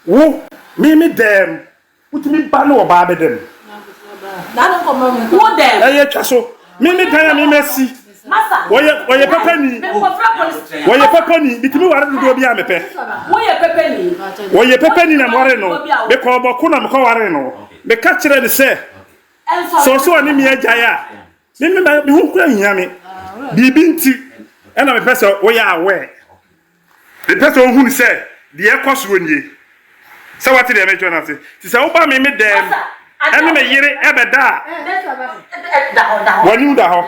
wo, me me dan mu, wotumi ba ne ɔbaa bɛda mu? Ɛyɛ twa so. Me me dan a me masi. Wɔyɛ wɔyɛ pɛpɛni. Wɔyɛ pɛpɛni. Bitumi ware dodoɔ bi a mepɛ. Wɔyɛ pɛpɛni na meware no. Mekɔɔ bɔko na mekɔware no. Meka kyerɛ no sɛ sɛ ɔsɛ ɔne me agyae a me me me ho kura nhia me. Biribi nti ɛna mepɛ sɛ woyɛ aware. Mepɛ sɛ wohunu sɛ deɛ ɛrekɔ soɔ nie. Sɛ woate deɛ merekyerɛ no ase? Nti sɛ woba me me dan mu ɛne me yere ɛbɛda a, w'anim da hɔ.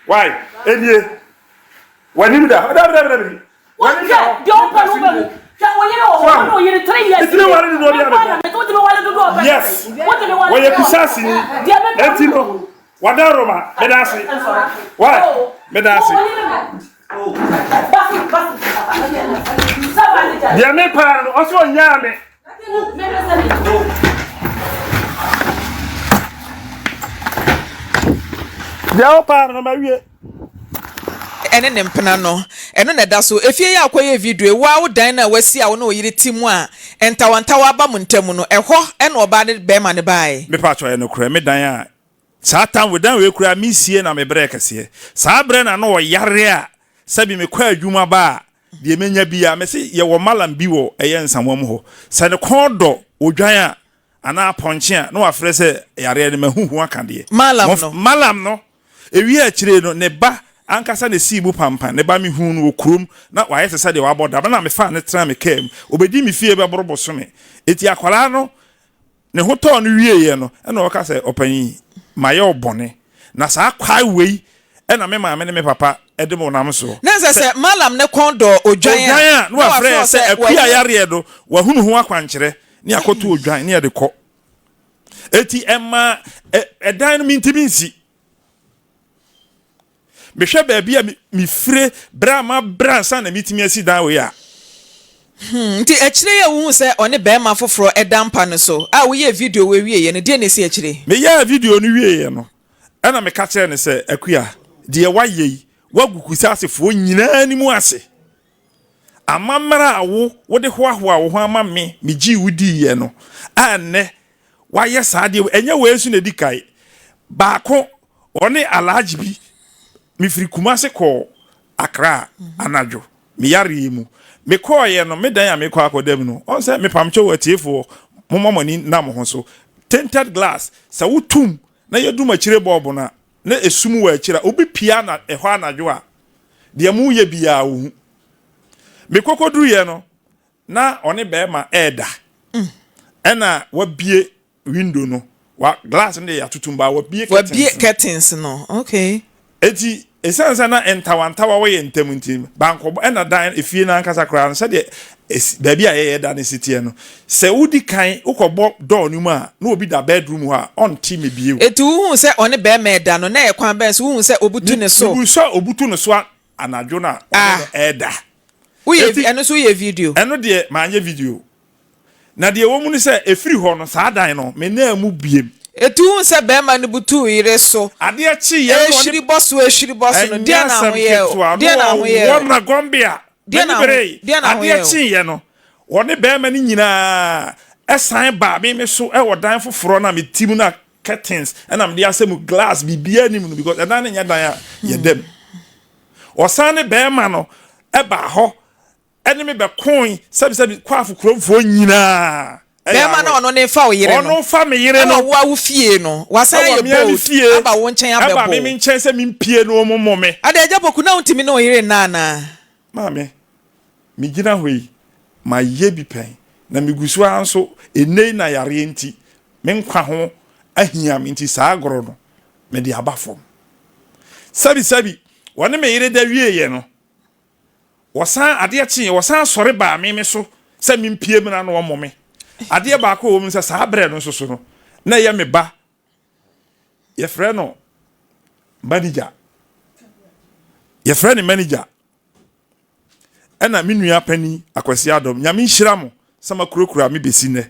Why? Ɛnie. W'anim da hɔ. Dabi, dabi, dabi. W'anim da hɔ. Deɛ ɔpɛ no wobɛhu. Hwɛ wo yere wɔ hɔ, wo ne wo yere 3 years. Metumi ware dodoɔ bi a mepɛ. Yes. Wɔyɛ kusasini. Enti no, Wadaroma, meda ase. Why? Meda ase. Deɛ me paa no, ɔsɛ ɔnyaa me. Deɛ wopaa no no mawie. Ɛne ne mpena no, ɛno na ɛda so. Efie yi a wokɔyɛɛ video yi, wo ara wo dan no a woasi a wo ne wo yere te mu a ntawantawa aba mo ntam no, ɛhɔ na ɔbaa ne barima no baeɛ. Mepakyɛw, ɛyɛ nokorɛ, me dan a saa tam wei, dan wei koraa mesie na mebrɛɛ kɛseɛ. Saa berɛ na na ɔyare a sɛbi mekɔ adwuma ba a, deɛ menya biara, mese yɛwɔ malam bi wɔ ɛyɛ Nsawam hɔ, sɛ ne kɔn dɔ odwan a, anaa apɔnkye a, na wafrɛ sɛ yareɛ no mahu ho aka deɛ. Malam no. Malam no, ewie akyire no, ne ba ankasa na esii mu pampan. Ne ba, mehuu no wɔ kurom, na wayɛ te sɛ deɛ wabɔ dam. Ɛna mefaa no tenaa me kaa mu. Ɔbɛdii me fie bɛboro bosome. Enti akwadaa no, ne ho tɔɔ no wieeɛ no, ɛna ɔka sɛ, Ɔpanin, mayɛ wo bɔne. Na saa kwae wei na me maame ne me papa de mo nam soɔ. Na ɛsɛ sɛ Malam no kɔn dɔ odwan a, Odwan a, na wafrɛ yɛ sɛ akua yareɛ no, wahunu ho akwankyerɛ. Ne akɔto odwan ne yɛde kɔ. Eti ɛma ɛdan no mintimi nsi. Mehwɛ baabi a mefire berɛ a mabrɛ ansa na metumi asi dan wei a. Nti akyire yi a wohuu sɛ ɔne barima foforɔ da mpa no so a woyɛɛ video wei wieeɛ no, deɛn na ɛsii akyire? Meyɛɛ video no wieeɛ no, ɛna meka kyerɛɛ no sɛ, Akua, deɛ woayɛ yi, woagu Kusasefoɔ nyinaa anim ase. Amammerɛ a wo wode hoahoaa wo ho ama me megyee wo diiɛ no, a nnɛ woayɛ saa adeɛ wei, ɛnyɛ wei nso na ɛdi kan. Baako, ɔne Alhaji bi, mefiri Kumasi kɔɔ Accra anadwo, me yareɛ mu. Mekɔeɛ no, me dan a mekɔ akɔda mu no, ɔn sɛ mepamkyɛw atiefoɔ, momma mo ani nna mo ho so. Tinted glass, sɛ wotom na yɛdum akyire bɔɔbo no a, na esum wɔ akyire a, obi pia na ɛhɔ anadwo a, deɛ moreyɛ biara ɔhu. Mekɔkɔduruiɛ no, na ɔne bɛrima ɛreda. Ɛna wabie window no, wa glass no deɛ yɛatoto mu baa wabie curtains Wabie curtains no, okay. Eti esiane sɛ na ntawantawa wɔ yɛn ntam nti, bankɔbɔ ɛna dan efie no ankasa koraa no sɛdeɛ esi baabi a yɛyɛ da no si teɛ no, sɛ wodi kan wokɔbɔ door no mu a na obi da bedroom hɔ a ɔnte mebie o. Eti wohuu sɛ ɔne bɛrima ɛda no, na ɛyɛ kwan bɛn so wohuu sɛ obutu ne so? Mehuu sɛ obutu ne so anadwo no a ɔne no ɛreda. Woyɛ Eti ɛno nso woyɛ video? Ɛno deɛ manyɛ video. Na deɛ ɛwɔ mu ne sɛ, ɛfiri hɔ no, saa dan no, menaa mu biem. Eti wohuu sɛ bɛrima no butuu yere so, Adeɛ kyeeɛ no na ɔne. ɛrehwiri bɔ so, ɛrehwiri bɔ so no, Ɛnyɛ deɛn na asɛm ahoyɛɛ o? ketewa, Deɛn na na ahoyɛɛ ɔwɔ o? Nagombia. Deɛn M'ani na aho, beree. deɛn na Adeɛ ahoyɛɛ o? kyeeɛ no, ɔne bɛrima no nyinaa san baa me me so wɔ dan foforɔ no a mete mu no a curtains ɛna mede asɛ mu glass biribiara nni mu no because ɛdan no nyɛ dan a yɛda mu. Ɔsan ne bɛrima no baa hɔ ɛne me bɛkoe sɛbisɛbi kwaafo kuromfoɔ nyinaa. Bɛrima no ɔno ne fa wo yere no. Ɔno fa me yere no. Ɛwɔ wo a wo fie no. Wasan ayɛ bold aba wo nkyɛn abɛbo. Ɛba me me nkyɛn sɛ mempie no ɔmo mmɔ me. Ada Agya Poku na wontumi ne wo yere nna anaa? Maame, megyina hɔ yi, mayɛ bi pɛn na megu so ara nso ɛnnɛ yi na yareɛ nti me nkwa ho ahia me nti saa agorɔ no mede aba fam. Sɛbisɛbi, wɔne me yere da wieeɛ no, Wɔsan, adeɛ kyeeɛ, wɔsan sɔre baa me me so sɛ mempue mmra na wɔmmɔ me. Adeɛ baako a ɛwɔ mu ne sɛ, saa berɛ no nso so no, na ɛyɛ me ba, yɛfrɛ no manager, yɛfrɛ no manager, ɛna me nua panin Akwasi Adom, Nyame nhyira mo sɛ makurakura me bɛsi nnɛ.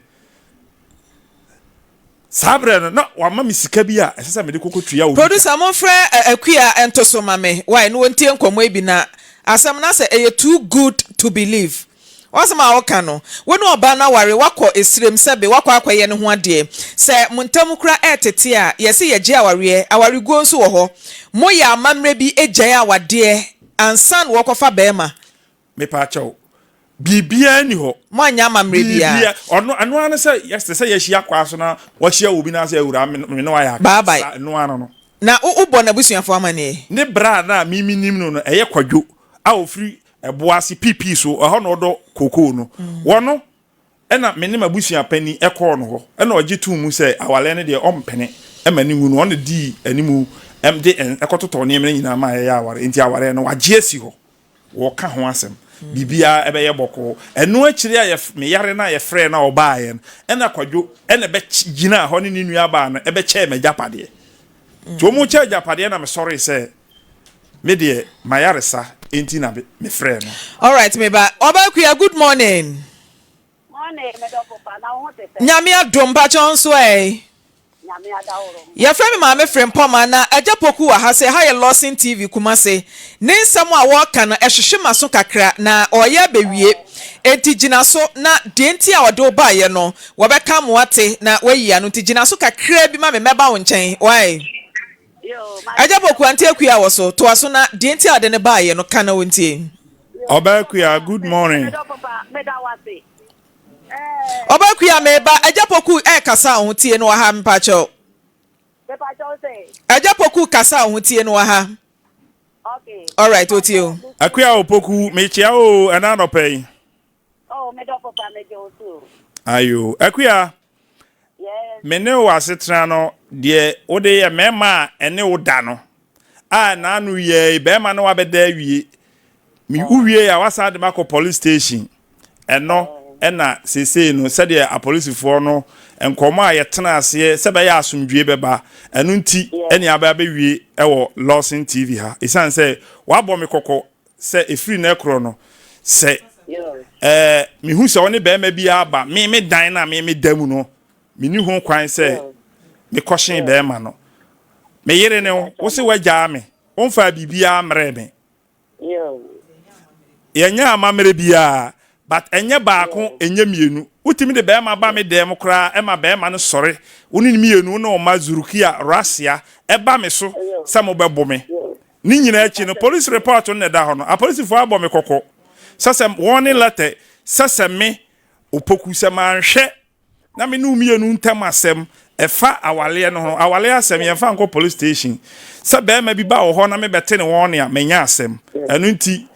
Saa berɛ no, na wama me sika bi a ɛsɛ sɛ mede kɔkɔtua obi ka. Producer monfrɛ Akua nto so ma me wai na wɔntie nkɔmmɔ yi bi na asɛm no asɛ ɛyɛ too good to believe W'asɛm a woka no wo ne ɔbaa no aware woakɔ esirem sɛbe woakɔ akɔyɛ ne ho adeɛ sɛ mo ntam kora ɛɛtete a yɛse yɛgye awareɛ awareguo nso wɔ hɔ moyɛ amammerɛ bi gyae awadeɛ ansa na wɔkɔfa bɛɛma Mepaakyɛw, biribiara nni hɔ. Moanyɛ amammerɛ biara. Biribiara. Ɔno, ɛno ara ne sɛ, yɛ, te sɛ yɛahyia kwaa so na wahyia obi na asɛ, awuraa, me, me ne wo ayɛ aka. Bye bye. Saa, ɛno ara no no. Na wo, wobɔ n'abusuafoɔ amanneɛ? Ne bra a na me menim no no, ɛyɛ Kwadwo a ɔfiri Ɛboase, PP so, ɛhɔ na ɔdɔ kookoo no. Wɔno Ɛna me ne m'abusua panin kɔɔ no hɔ, ɛna ɔgye too mu sɛ awareɛ no deɛ ɔmpene ma no ngu no, ɔna dii animu de kɔtotɔɔ nneɛma no nyinaa maa yɛyɛ awareɛ, nti awareɛ no wagye asi hɔ, wɔka ho asɛm, biribiara ɛbɛyɛ bɔkɔɔ. Ɛno akyire a yɛf, me yare no a yɛfrɛɛ no a ɔbaeɛ no, ɛna Kwadwo ɛna ɛbɛgyinaa hɔ ne ne nuabaa no ɛbɛkyɛɛ m'agyapadeɛ. Nti wɔn kyɛ agyapadeɛ na mesɔree sɛ me deɛ m'ayaresa nti na mefrɛɛ no. Alright me ba. Ɔbaa Kua good morning. Morning me dɔfo pa na wo ho te sɛn? Nyame adom mpakyɛ wo nso ɛ? Nyame adaworo ho. Yɛfrɛ me Maame Frempɔma na Agya Poku wɔ ha sɛ ha yɛ Lawson TV Kumase. Ne nsɛm a wɔreka no ɛhwehwe m'aso kakra na ɔreyɛ abɛwie. Enti gyina so na deɛ nti a ɔde wo baeɛ no wɔbɛka ama woate na woayi ano nti gyina so kakraa bi ma me mɛba wo nkyɛn wai. Yoo, mate Agya Poku medɔfo. Auntie Akua wɔ so toa so na deɛ nti a ɔde no baeɛ no ka na wɔntie. Yoo, Ɔbaa medɔfo Akua, pa, good morning. medɔfo pa, meda wo ase. Ɛɛ. Ɔbaa Akua meba, Agya Poku ɛrekasa wo ho tie no wɔ ha mepakyɛw. Mepakyɛw sɛ. Agya Poku kasa wo ho tie no wɔ ha. Okay. Alright, otie o. Akua Opoku, mekyia wo o, ɛna anɔpa yi. Oh, me dɔfo pa, megye wo so o. Ayo. Akua, Yes. me ne wo asetena no, deɛ wode yɛ mmarima a ɛne wo da no, a n'ano yɛ yi, barima ne wabɛda awie. Me wowie a wasan de makɔ police station. Ɛno ɛna seesei no sɛdeɛ apolisifoɔ no nkɔmmɔ a yɛtena aseɛ sɛ bɛyɛ asomdwie bɛba ɛno nti ɛne aba abɛwie ɛwɔ Lawson TV ha. Ɛsiane sɛ wabɔ me kɔkɔ sɛ ɛfiri nnɛ korɔ no sɛ ɛɛ mehu sɛ ɔne barima bi aba me me dan no a me me da mu no menni ho kwan sɛ mekɔhyen barima no. Me yere ne wo, wo se woagyaa me, womfaa biribiara mmerɛɛ me. Yɛnyɛ amammerɛ biara but ɛnyɛ baako ɛnyɛ mmienu. Wotumi de barima ba me dan mu koraa ɛma barima no sɔre, wo ne no mmienu, wo ne wo mma Zurukia, Rasia ɛba me so sɛ mobɛbo me. Ne nyinaa akyi no police report no na ɛda hɔ no, apolisifoɔ abɔ me kɔkɔ sɛ sɛ wɔn ne letter sɛ sɛ me Opoku sɛ manhwɛ na me ne wo mmienu ntam asɛm ɛfa awaleɛ no ho awaleɛ asɛm yɛmfa nkɔ police station sɛ bɛrima bi ba wɔ hɔ na mebɛte ne wɔn a menya asɛm ɛno nti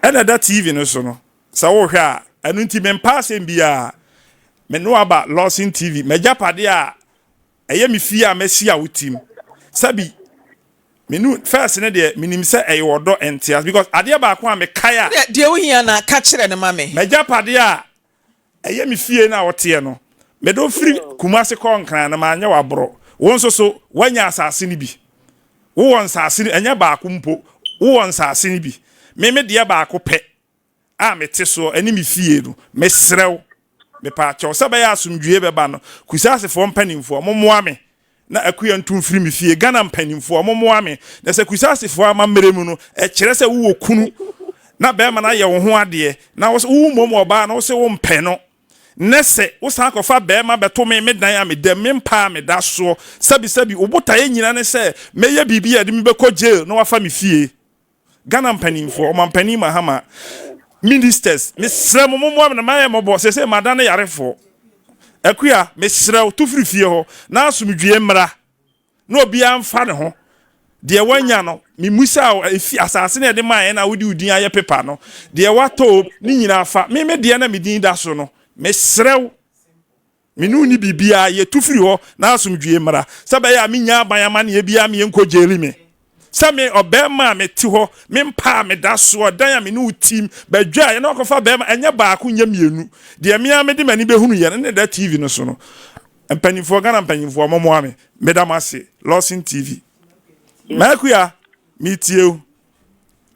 ɛna ɛda tv no so no sɛ wohwɛ a ɛno nti mempa asɛm biara me no aba Lawson TV m'agyapadeɛ a ɛyɛ me fie a masi a wotim sɛbi menu first ne deɛ menim sɛ ɛyɛ ɔdɔ ntease because adeɛ baako a mekae a Deɛ wohia na ka kyerɛ no ma me. M'agyapadeɛ a ɛyɛ me fie no a woteɛ no, mede wo firi Kumase kɔɔ Nkran no, manyɛ wo aborɔ. Wo nso so, woanya asase no bi. Wowɔ nsase no, ɛnyɛ baako mpo, wowɔ nsase no bi. Me, me deɛ baako pɛ a mete soɔ, ɛne me fie no. Mesrɛ wo, mepaakyɛw, sɛ ɛbɛyɛ a asomdwoeɛ bɛba no, Kusasefoɔ mpanimfoɔ, mommoa me na Akua ntu mfiri me fie. Ghana mpanimfoɔ, mommoa me. Na sɛ Kusasefoɔ amammerɛ mu no, ɛkyerɛ sɛ wowɔ kunu na bɛrima no ayɛ wo ho adeɛ, na wo mmom ɔbaa no wo se wompɛ no, nɛ sɛ wosan kɔfa bɛrima bɛto me me dan a meda mu, me mpa a meda soɔ, sɛbisɛbi, wo botaeɛ nyina ne sɛ mɛyɛ biribi a ɛde me bɛkɔ jail na wafa me fie. Ghana mpanimfoɔ, ɔmampanin Mahama, ministers, mesrɛ mo mommoa me na mayɛ mmɔbɔ, seesei madane yarefoɔ. Akua, mesrɛ wo, tu firi fie hɔ na asomdwoeɛ mmra na obiara mfa ne ho. Deɛ wanya no, memusaa wo, efi asase no a yɛde maa yɛn na wode wo din ayɛ pepa no, deɛ watɔ o, ne nyinaa fa. Me me deɛ na me din da so no, mesrɛ wo. Me ne wo nni biribiara, yɛtu firi hɔ na asomdwoeɛ mmra, sɛ ɛbɛyɛ a mennya aban amanneɛ biara ma yɛnkɔ gyeeli me. Sɛ me, ɔbarima a mete hɔ, me mpa a meda soɔ, dan a me ne wo tim, badwa a yɛne wo akɔfa barima, ɛnyɛ baako, nyɛ mmienu, deɛ me ara mede m'ani bɛhunuiɛ no, ne da TV no so no. Mpanimfoɔ, Ghana mpanimfoɔ, mommoa me. Meda mo ase. Lawson TV. M'Akua, metie wo.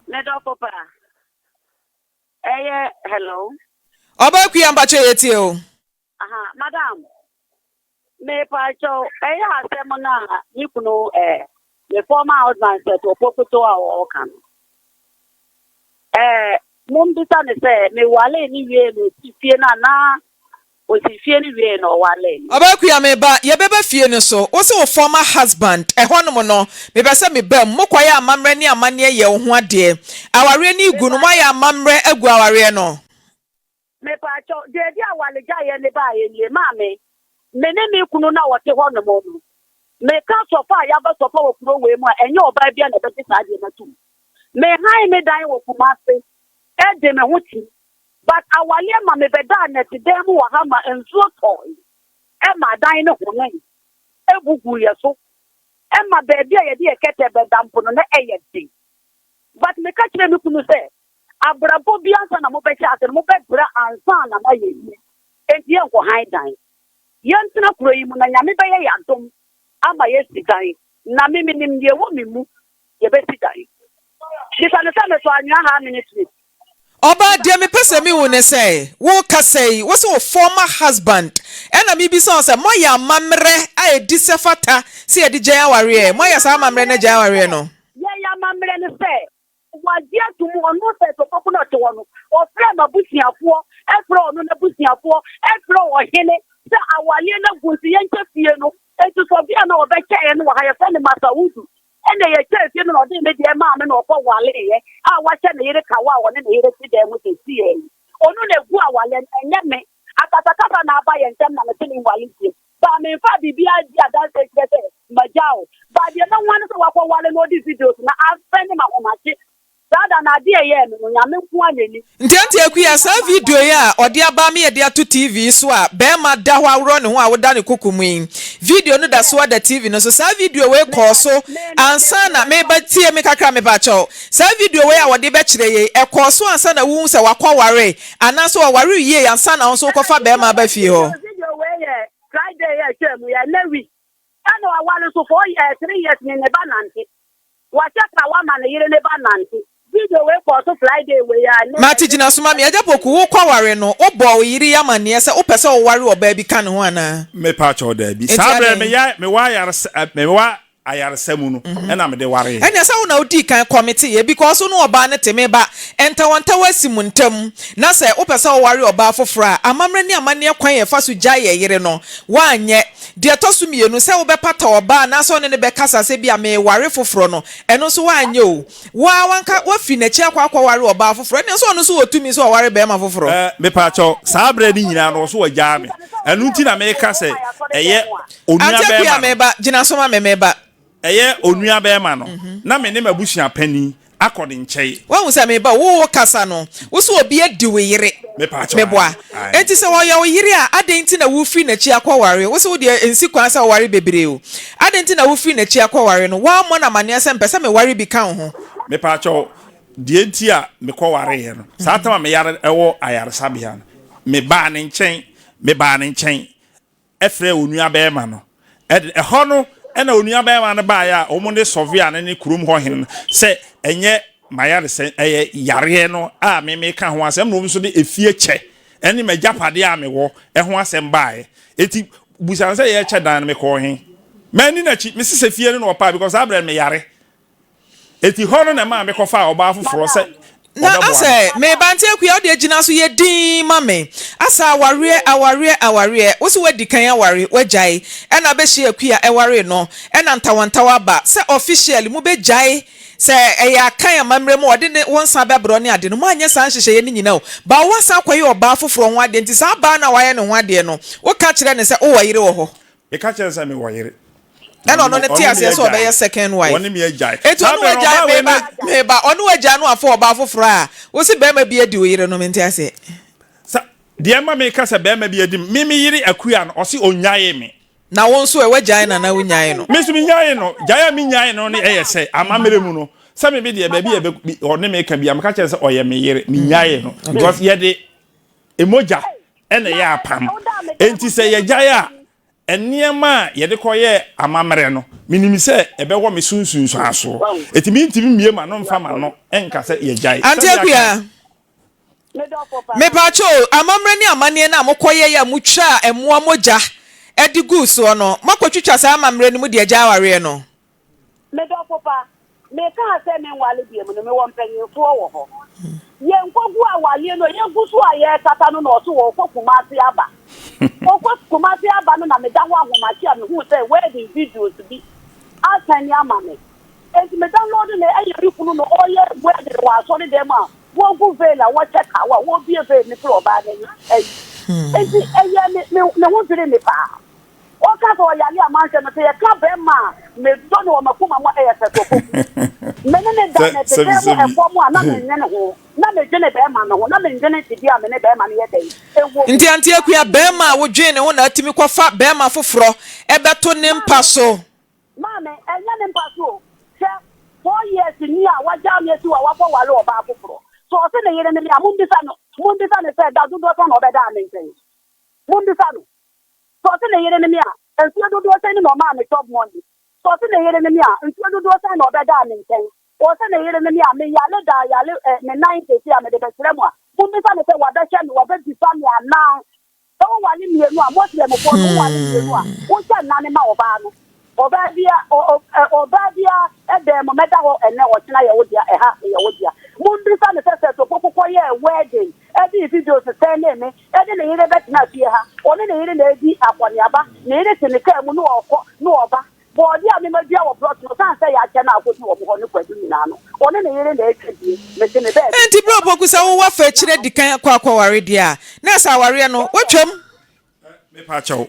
Me dɔfo pa, ɛyɛ hello. Ɔbaa Akua mpakyɛ yɛtie wo. Aha, madam, mepakyɛw, ɛyɛ asɛm no a me kunu eh, me former husband Seth Opokuto a ɔka no. Eh, mombisa no sɛ mewalee no wiee no osi fie no anaa osi fie no wiee no ɔwalee me. Ɔbaa Akua, meba, yɛbɛba fie no so. Wo se wo former husband, ɛhɔnom no, mepɛ sɛ meba mu. Mokɔyɛ amammerɛ ne amanneɛ yɛ wo ho adeɛ. Awareɛ no regu no, moayɛ amammerɛ agu awareɛ no. Mepaakyɛw, deɛ ɛde awaregyaeɛ no baeɛ nie, maame, me ne me kunu na ɔte hɔ nom no, meka sɔfo a yɛaba sɔfo wɔ kuro wei mu a, ɛnyɛ ɔbaa biara na ɛbɛgye saa adeɛ no atum. Mehan me dan wɔ Kumase de me ho kyim, but awareɛ ma mebɛdaa nnɛtedan mu wɔ ha ma nsuo tɔe ma dan no honee bu guu yɛ so ma baabi a yɛde yɛ kɛtɛ bɛda mpo no na ɛyɛ den. But meka kyerɛɛ me kunu sɛ Abrabɔ bi ansa na mobɛhyɛ ase no, mobɛbrɛ ansa na moayɛ yie. Enti yɛnkɔ han dan. Yɛntena kuro yi mu na Nyame bɛyɛ yɛn adom ama yɛasi dan. Na me menim deɛ ɛwɔ me mu, yɛbɛsi dan. Bisa no sɛ mesɔ anwea how many trips? Ɔbaa, deɛ mepɛ sɛ mehu ne sɛ, wo kasa yi, wo se wo former husband, ɛna mebisa wo sɛ, moayɛ amammerɛ a ɛdi sɛ fata sɛ yɛde gyae awareɛ? Yɛyɛ Moayɛ saa amammerɛ amammerɛ no agyae awareɛ no? Yɛyɛ amammerɛ ne sɛ, wagye ato mu, ɔno sɛ Topoku na ɔte hɔ no, ɔfrɛɛ m'abusuafoɔ, ɛfrɛɛ ɔno n'abusuafoɔ, ɛfrɛɛ ɔhene sɛ awareɛ no agu nti yɛnkyɛ fie no. Enti sɔbea no a ɔbɛkyɛeɛ no wɔ ha, yɛfrɛ no Masawudu. Ɛnna yɛkyɛɛ fie no na ɔde me deɛ maa me na ɔkɔ wareeɛ a wahyɛ ne yere kawa a ɔne ne yere te dan mu seesei yi. Ɔno na ɛgu awareɛ no, ɛnyɛ me. Akasakasa na aba yɛn ntam na mese menware bio. But memfaa biribiara dii adanseɛ nkyerɛ sɛ magyaa wo. But deɛ mahu ara ne sɛ wakɔware na ɔde videos no asɛne me ahomakye. Saa da no adeɛ a ɛyɛɛ me no, Nyame nko ara na ɛnim. Nti Auntie Akua, saa video yi a ɔde aba ama yɛde ato TV so a barima da hɔ aworɔ ne ho a woda ne koko mu yi, video no da so ara da TV no so. Saa video wei kɔɔ so ansa na, meba tie me kakra mepakyɛw, saa video wei a wɔde bɛkyerɛ yei, ɛkɔɔ so ansa na wohu sɛ wakɔware anaasɛ ɔware wiei ansa na wo nso wokɔfa barima aba fie hɔ? Video wei yɛ Friday a ɛtwaa mu yi, ɛnnɛ week ɛna waware nso 3 years ne ne ba nante. Wahyɛ kawa ma ne yere ne ba nante. Video wei kɔɔ so Friday wei a ne Mate gyina so ma me. Agya Poku, wokɔware no, wobɔɔ wo yere yi amanneɛ sɛ wopɛ sɛ woware ɔbaa bi ka ne ho anaa? Mepa kyɛw, daabi. Enti Saa berɛ adɛn? mewɔ ayaresa ɛ, mewɔ ayaresa mu no ɛna mede wareeɛ. Ɛnneɛ sɛ wo na wodii kan kɔmiteeɛ because wo ne ɔbaa no te, me ba, ntawɔntawa asi mo ntam, na sɛ wopɛ sɛ woware ɔbaa foforɔ a, amammerɛ ne amanneɛ kwan a yɛfa so gyae yɛn yere no, woanyɛ. Deɛ ɛtɔ so mmienu, sɛ wobɛpata ɔbaa anaasɛ wo ne no bɛkasa sɛ ebia mereware foforɔ no, ɛno nso woanyɛ o. Wo ara w'anka woafiri n'akyi akɔ akɔware ɔbaa foforɔ, ɛnneɛ nso ɔno nso wɔ tumi sɛ ɔware barima foforɔ. Eh, mepaakyɛw, saa berɛ no nyinaa no ɔso wagyaa me. Ɛno nti na meka sɛ ɛyɛ onua Auntie Akua, bɛrima no. meba, gyina so ma me, meba. Ɛyɛ onua bɛrima no, na me ne m'abusua panin akɔ ne nkyɛn. Woahu sɛ meba o, wo wokasa no, wo se obi adi wo yere, Mepaakyɛw, meboa. ae, ae. Enti sɛ ɔyɛ wo yere a, adɛn nti na wofiri n'akyi akɔware? Wo se wo deɛ ɛnsi kwan sɛ woware bebree o. Adɛn nti na wofiri n'akyi akɔware no? Woammɔ no amanneɛ sɛ mepɛ sɛ meware bi ka wo ho? Mepaakyɛw, deɛ nti a mekɔwareeɛ no, saa tam a meyare wɔ ayaresabea no, mebaa ne nkyɛn, mebaa ne nkyɛn frɛɛ onua barima no. Ɛde, ɛhɔ no na onua barima no baeɛ a wɔn ne sɔvea no ne kurom hɔ hene no sɛ ɛnyɛ m'ayaresa, ɛyɛ yareɛ no a me meka ho asɛm na wɔn nso de efie kyɛ ɛne m'agyapadeɛ a mewɔ ɛho asɛm baeɛ. Eti busa no sɛ yɛrekyɛ dan no mekɔɔ he? Manni n'akyi, mese sɛ fie no na ɔpaa because saa berɛ no meyare. Enti hɔ no na ɛmaa mekɔfaa ɔbaa foforɔ sɛ Na ɔbɛboa me. asɛ meba nti Akua wodeɛ gyina so yɛ dinn ma me Asɛ awareɛ awareɛ awareɛ Wo se woadi kan aware woagyae Ɛna abɛhyia Akua ɛwaree no Ɛna ntawantawa aba Sɛ officially mobɛgyae Sɛ ɛyɛ akan amammerɛ mu a ɔde ne wo nsa bɛbrɛ ne ade no Moanyɛ saa nhyehyɛeɛ no nyina o But woasan akɔyɛ ɔbaa foforɔ ho adeɛ Nti saa baa no a woayɛ ne ho adeɛ no Woka kyerɛ no sɛ wowɔ yere wɔ hɔ Meka kyerɛ no sɛ mewɔ yere. Ɛna ɔno no te aseɛ sɛ ɔbɛyɛ second wife. Wɔne me agyae. Enti Saa ɔne bere no, wagyae ɔbaa wei meba ne. meba ɔne wagyae no afa ɔbaa foforɔ a wose bɛrima bi adi wo yere no mente aseɛ. Sa deɛ ɛma meka sɛ bɛrima bi adi me me yere Akua no ɔse ɔnyaee me. Na wo nso ɛ wagyae no anaa wonyaee no? Me nso menyaee no. Gyae a menyaee no ne ɛyɛ sɛ amammerɛ mu no sɛ me me deɛ baabi a ɛbɛ ɔne me ka bia meka kyerɛ no sɛ ɔyɛ me yere menyaee no because yɛde mogya ɛna ɛyɛ apam enti sɛ yɛgyae a Nneɛma a yɛde kɔyɛɛ amammerɛ no, minim sɛ ɛbɛwɔ me so nsunsuansoɔ. Enti merentumi mmue m'ano mfa m'ano nka sɛ yɛagyae. Auntie Sɛnea Akua, kan. mepaakyɛw o, amammerɛ ne amanneɛ no a mokɔyɛeɛ a motwaa mmoa mogya de guu soɔ no, moakɔtwitwa saa amammerɛ no mu de agyae awareɛ no? Me dɔfo pa, mekaa sɛ menwale biom no, mewɔ mpanyinfoɔ wɔ hɔ. Yɛnkɔgu awareɛ no, yɛgu so a yɛrekasa no na ɔse ɔɔkɔ Kumasi aba. Ɔkɔ Kumasi aba no na meda hɔ ahomakye a mehuu sɛ wedding videos bi asɛne ama me. Enti me download no ɛyɛ me kunu na ɔɔyɛ wedding wɔ asɔre dan mu a wɔgu veil a wɔkyɛ kawa a wɔɔbue veil no firi ɔbaa no ayi. Enti ɛyɛɛ me, me, me ho dwirii me paa. Ɔka sɛ ɔyare a manhwɛ no, sɛ yɛka bɛrima a medɔ no wɔ m'akoma mu a, ɛyɛ Sɛsofo. Me ne no da no tetɛ mu ɛfam a, na mennwene ho. Na medwene bɛrima no ho. Na mennwene tebea a me ne bɛrima no yɛ dɛn wɔ mu. Nti Auntie Akua, bɛrima a wodwen ne ho na atumi kɔfa bɛrima foforɔ bɛto ne mpa Maame, so? maame, ɛnyɛ ne mpa so o. Hwɛ, 4 years ni a wagyaa me asi hɔ a wakɔware ɔbaa foforɔ. Sɛ ɔse ne yere ne me a, mommisa no, mommisa no sɛ da dodoɔ sɛn na ɔbɛdaa me nkyɛn. Mommisa no. Sɛ ɔse ne yere ne me a, mfeɛ dodoɔ sɛn ni na ɔmaa me chop money? Sɛ ɔse ne yere ne me a, mfeɛ dodoɔ sɛn na ɔbɛdaa me nkyɛn? Ɔse ne yere ne me a me yale daa yale eh me nan seesei a mede bɛkyerɛ mo a mommisa no sɛ wabɛhwɛ me wabɛbisa me anaa? Sɛ wo wale mmienu a Muslim foɔ no wo wale mmienu a wo hyɛ nnane ma ɔbaa no ɔbaa bia ɔ ɔ eh ɔbaa bia ɛdɛn mo mɛda hɔ ɛnɛ ɔkyena yɛ wo dea ɛha yɛ wo dea mommisa no sɛ sɛ Topoku kɔ yɛɛ wedding ɛdii videos sɛndee me ɛde ne yere bɛtena fie ha ɔne ne yere na ɛdi akɔneaba ne yere te ne kaa mu na ɔkɔ na ɔba Bɔɔdeɛ a mema dua wɔ plot no, ɔsiane sɛ yɛakyɛ no akɔdi wɔn hɔ ne kwadu nyinaa no, ɔne ne yere na ɛretwa bie. Mete me baabi. Enti berɛ a Opoku sɛ wowɔ fa akyire adi kan akɔ akɔware deɛ a, na ɛsɛ awareɛ no, woatwam.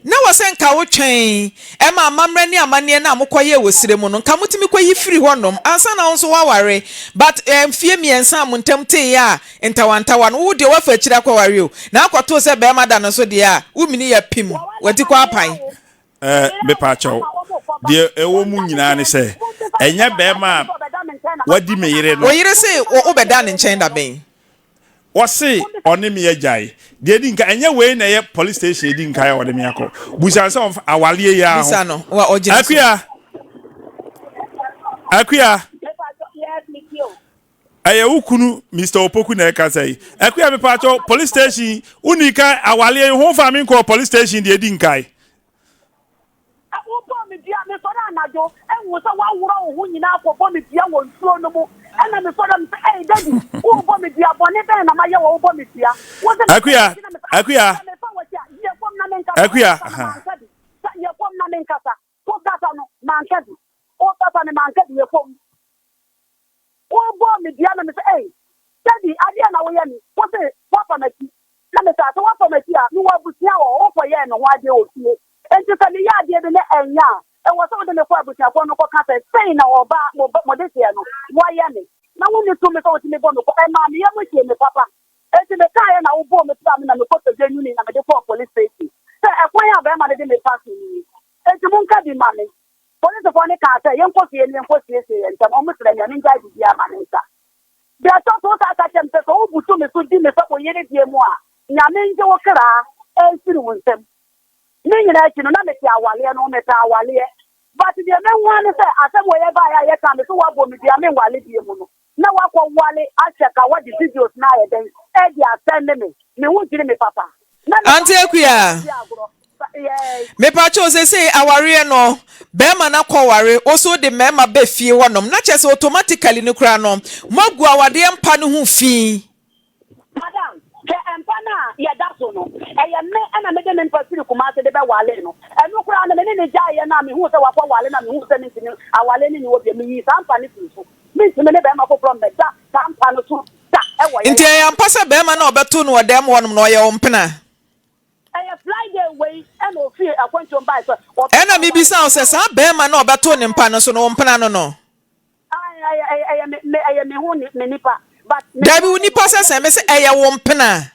Na wɔ sɛ nka wotwɛn ma amammerɛ ne amanneɛ no a mokɔyɛɛ wɔ serɛ mu no, nka motumi kɔyi firi hɔnom ansa na wo nso woaware. But mfeɛ mmiɛnsa a mo ntam teeɛ a ntawantawa no, wo deɛ woafa akyire akɔware o, na akɔtoo sɛ barima da no so deɛ a, wo mini yɛ pim, w'ati kɔ apan. Ɛɛ, mepaakyɛw, deɛ ɛwɔ mu nyinaa ne sɛ, ɛnyɛ bɛrima a wadi me yere no. Wo yere se wobɛda ne nkyɛn da bɛn? Ɔse ɔne me agyae. Deɛ edi nkan, ɛnyɛ wei na ɛyɛ police station edi nkan a ɔde me akɔ. Busa no sɛ ɔmfa awareɛ yi ara ho. Bisa no, wa ɔgyina so. Akua! Akua! Ɛyɛ wo kunu Mister Opoku na ɛkasa yi. Akua mepaakyɛw police station wonni kan awaleɛ yi ho fa me nkɔɔ police station deɛ edi nkan. Wobɔɔ me dua, mesɔre anadwo huu sɛ woaworɔ wo ho nyinaa kɔbɔ me dua wɔ nsuo no mu. Ɛnna mesɔre a mesɛ, Ei, Daddy, worebɔ me dua, bɔne bɛn na mayɛ wɔ wobɔ me dua? Wo se mefa Akua, w'akyi na mesɛ, ah, Akua, sɛ mefa w'akyi a, yɛ komm na menkasa, Akua, wokasa no manka bi, sɛ yɛ komm na menkasa, wokasa no manka bi, wokasa no manka bi, yɛ komm. Wobɔɔ me dua na mese, Ei, Daddy, adeɛn na woyɛ me? Wose, Woafa m'akyi. Na mese, Sɛ woafa m'akyi a, mewɔ abusua wɔ hɔ, wokɔyɛɛ me ho adeɛ wɔ fie. Enti sɛ meyɛ adeɛ bi na ɛnyɛ a, ɛwɔ sɛ wode me kɔ abusuafoɔ no kɔka sɛ, sei na ɔbaa, mo ba, mo dehyeɛ no, wayɛ me. Na wonni tumi sɛ wotumi bɔ me kɔ. Ɛmaa me yam hyee me papa. Enti mekaeɛ na wobɔɔ me pira me na mekɔtɔ dwa nwini na mede kɔɔ police station sɛ ɛkwan a barima no de me fa so nie. Enti monka bi ma me. Polisifoɔ no kaa sɛ yɛnkɔ fie na yɛnkɔsiesie yɛn ntam. Wɔsrɛɛ me a mengyae biribiara ma me nsa. Deɛ ɛtɔ so, wosan ka kyerɛɛ me sɛ, sɛ wobutu me so di me sɛ wo yere deɛ mu a, Nyame ngye wo kra mfiri wo nsam. Ne nyinaa akyi no, na mete awaleɛ no ho, mepɛ awaleɛ. But deɛ mahu ara ne sɛ, asɛm wei ɛbaeɛ a yɛkaa me sɛ woabɔ me dua menwale bio mu no, na woakɔ wale ahyɛ ka woade videos no ayɛ dɛn ɛde asɛnde me, me ho dwiri me papa. Na me Auntie Akua, di agorɔ. Yes. mepakyɛw sesei awareɛ no bɛɛma no akɔ ware wo so wode mɛɛma ba fie hɔ nom na kyerɛ sɛ automatically no koraa no moagu awadeɛ mpa no ho fi. Madam, hwɛ mpa no a yɛda so no, ɛyɛ me na mede me mpa firi Kumasi de bɛwaree no. Ɛno koraa no, me ne no gyaeɛ no a mehuu sɛ wakɔware no a mehuu sɛ mentumi aware no nni hɔ bio, meyii saa mpa no firii so. Mentumi ne barima foforɔ mmɛda saa mpa no so da wɔ yɛn Nti ɛyɛ awareɛ ampa sɛ bɛɛma no a ɔbɛtoo no wɔ dɛm hɔ nom no ɔyɛ wo mpena? Ɛyɛ Friday wei na ɔfiri akwantuom baeɛ sɛ ɔbɛkɔ Ɛna aware. mebisa wo sɛ saa bɛɛma no a ɔbɛtoo ne mpa no so no wo mpena no no? Ɛyɛ me me ɛyɛ me ho me nipa but me Dabi wo ware no nipa sɛ ɔnyɛ sɛn me mese hwee. ɛyɛ wo mpena.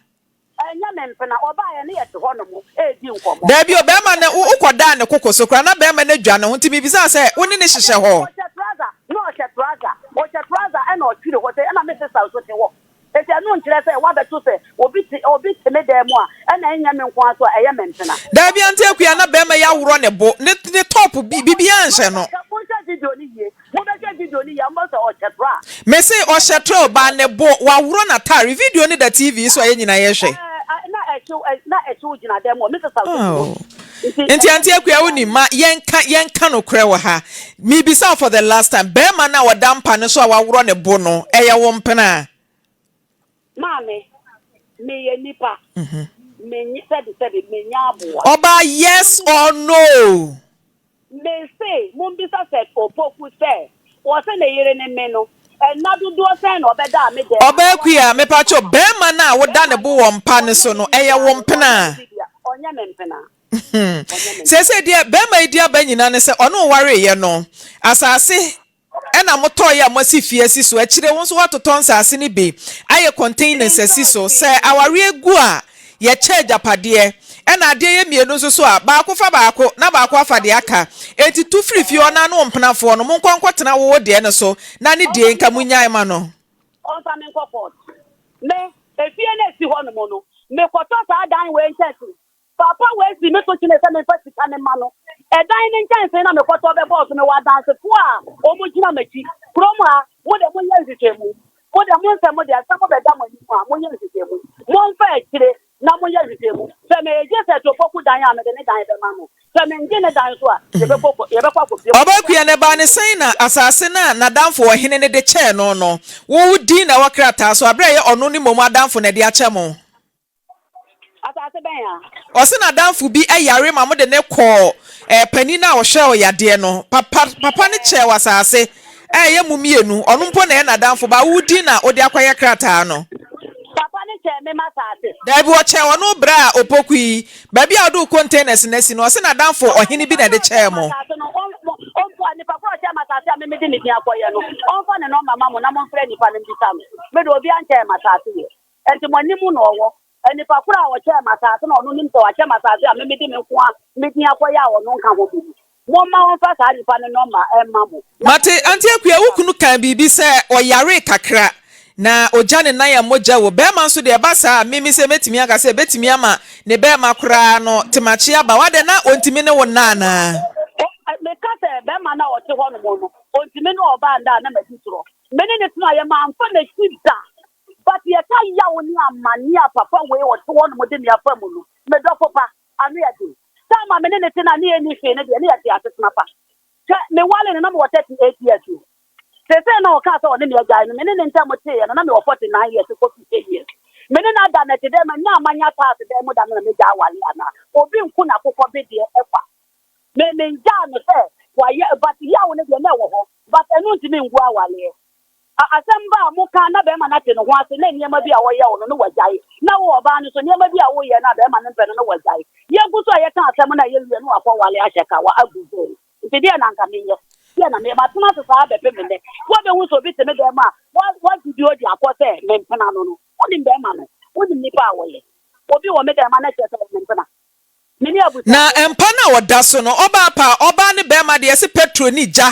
Ɛnyɛ me mpena ɔbaeɛ ne yɛte hɔ nom redi nkɔmmɔ. Dabi o Ɔbɛka bɛɛma no sɛ wo kɔ daa ne koko so koraa na bɛɛma no adwa ne ho nti mebisa wo sɛ wo ne no hyehyɛ hɔ? Ɔhyɛ trouser na ɔhyɛ trouser ɔhyɛ trouser ɛna ɔtwere hɔ sɛ ɛna me sister nso te hɔ. Enti ɛno nkyerɛ sɛ woabɛto sɛ obi te obi te me dan mu a ɛna ɛnyɛ me nko ara so a ɛyɛ me mpena. Daabi Auntie Akua na bɛɛma yi aworɔ ne bo ne ne top bi bibiaa nhyɛ no. Monhwɛ video no yie mobɛhwɛ video no yie a mobɛhu sɛ ɔhyɛ bra. Mese ɔhyɛ trail baa ne bo waworɔ natare video no da TV so a yɛn nyinaa yɛhwɛ. Ɛɛ na ɛhyew na ɛhyew gyina dan mu hɔ me sister nso te hɔ Oh. bi nti Nti ɛnyɛ Auntie me Akua nko ara wonim ma yɛnka yɛnka nokorɛ wɔ ha mebisa wo for the last time bɛɛma no a ɔda mpa no so a waworɔ ne bo no ɛyɛ wo mpena? Maame, meyɛ nipa, menye sɛbi sɛbi menyɛ aboa. Ɔbaa yes or no? Mese mombisa Seth Opoku sɛ ɔse ne yere ne me no nna dodoɔ sɛn na ɔbɛdaa me dɛm Ɔbaa anaa Akua wabɛda me mepakyɛw mpa? bɛɛma no a woda Bɛɛma ne no bo wɔ mpa no ɔnyɛ so me no ɛyɛ biribiara wo o, ɔnyɛ mpena? me biribiara, ɔnyɛ me mpena, ɔnyɛ me mpena. Seesei deɛ bɛɛma yi di aba nyina ne sɛ ɔne wo wareeɛ no asase ɛna motɔeɛ a moasi fie asi so akyire wo nso woatotɔ nsase no bi ayɛ containers asi Mentɔɔ so sɛ hwee. awareɛ gu a yɛkyɛ agyapadeɛ ɛna adeɛ yɛ mmienu nso so a baako fa baako na baako afa deɛ aka enti tu firi fie hɔ na ne wo mpenafoɔ no monkɔ nkɔtena wo wo deɛ no so na ne Ɔmfa deɛ me nka nkɔ monyae ma no. Ɔmfa me nkɔ court. Me, efie no a esi hɔ nom no, mekɔtɔ saa dan wei nkyɛnse. Papa wei sii me so kyenee sɛ memfa sika no mma no. Ɛdan ne nkyɛnsee na mekɔtɔ bɛbɔɔ so. Mewɔ adansefoɔ a wɔgyina m'akyi. Kurom ha, mo deɛ monyɛ nhwehwɛmu. Mo deɛ mo nsɛm deɛ, sɛ mobɛda mo anim a, monyɛ nhwehwɛmu. Momfa akyire na monyɛ nhwehwɛmu. Sɛ megye Seth Opoku dan a, mede ne dan bɛma no. Sɛ mennye ne dan nso a, yɛbɛkɔ yɛbɛkɔ akɔpue mu. Ɔbaa no, ɛbaa no sɛn na asase no a n'adamfo ɔhene no de kyɛɛ no no, wo din na ɛwɔ krataa so, bere a ɛyɛ ɔno ne mmom adamfo na ɛde akyɛ mo? Asase bɛn a? Ɔse n'adamfo bi yare ma mode no kɔɔ eh, panin no a ɔhwɛ ɔyadeɛ no. Papa, papa no kyɛɛ wo asase a ɛyɛ mo mmienu, ɔno mpo na ɛyɛ n'adamfo, ba wo din na wode akɔyɛ krataa no. Papa no kyɛɛ me m'asase. Daabi, ɔkyɛɛ ɔno berɛ a Opoku yi, baabi a ɔde wo containers no asi no, ɔse n'adamfo ɔhene bi na ɛde Papa no a kyɛɛ ɔkyɛɛ mo. m'asase no, ɔn, mo, ɔmpo, nipa korɔ a ɔkyɛɛ m'asase a me mede ne din akɔyɛ no, ɔmfa ne nɔmba ma mo na momfrɛ nipa no mbisa no. Me de, obiara nkyɛɛ m'asase yɛ. Enti mo anim na ɔwɔ. Nipa koro a ɔkyɛɛ me asase na ɔno nim sɛ wakyɛ me asase a me mede me nko ara me din akɔyɛ a ɔno nka ho bi no, momma ɔmfa saa nipa no nɔmba mma mo na Mate, momfrɛ Auntie no Akua, wo mmisa kunu no. kaa biribi sɛ ɔyaree kakra na ogya ne nan a mogya wɔ. Barima nso deɛ ɛba saa a, me me sɛ mɛtumi aka sɛ ɛbɛtumi ama ne barima koraa no temakye aba. Wadɛn na ɔntumi ne wo nna anaa? O, meka sɛ barima no a ɔte hɔnom no, ɔntumi ne ɔbaa nna a na madi torɔ. Me ne no tenaeɛ, mamfa n'akyi da. But yɛka yaw ne amanneɛ a papa wei ɔte hɔ nom de me afa mu no, me dɔfo pa, ano yɛ den. Time a me ne no te no a ne yɛnni hwee no deɛ, ne yɛte asetena pa. Hwɛ, me ware no na mewɔ 38 years o. Seesei na ɔkaa sɛ ɔne me agyae no, me ne ne ntam teeɛ no na mewɔ 49 years kɔ 50 years. Me ne no ada no ɛte dɛ manya a manya taase dan mu da no na mɛgyae aware anaa? Obi nku n'akokɔ bedeɛ kwa. Me mengyaa no sɛ wayɛ but yaw no deɛ na ɛwɔ hɔ but ɛno ntumi ngu awareɛ. A Asɛm ba a moka na barima no ate ne ho ase na nneɛma bi a ɔyɛ wo no na wagyae, na wo ɔbaa no nso nneɛma bi a woyɛ no a barima no mpɛ no na wagyae. Yɛgu so a yɛka asɛm no a yɛwie no wakɔwale ahyɛ kawa agu zone. Nti deɛ na anka menyɛ? Deɛ na meyɛ? Matena ase saa bɛpem nnɛ. Woabɛhu sɛ obi te me dan mu a wa wa video de akɔ sɛ mempena no no. Wonim barima no? Wonim nipa a ɔyɛ? Obi wɔ me dan mu a na kyerɛ sɛ ɔyɛ me mpena. Na mpa no a ɔda so no, ɔbaa pa, ɔbaa ne barima deɛ, yɛse pɛtro ne gya.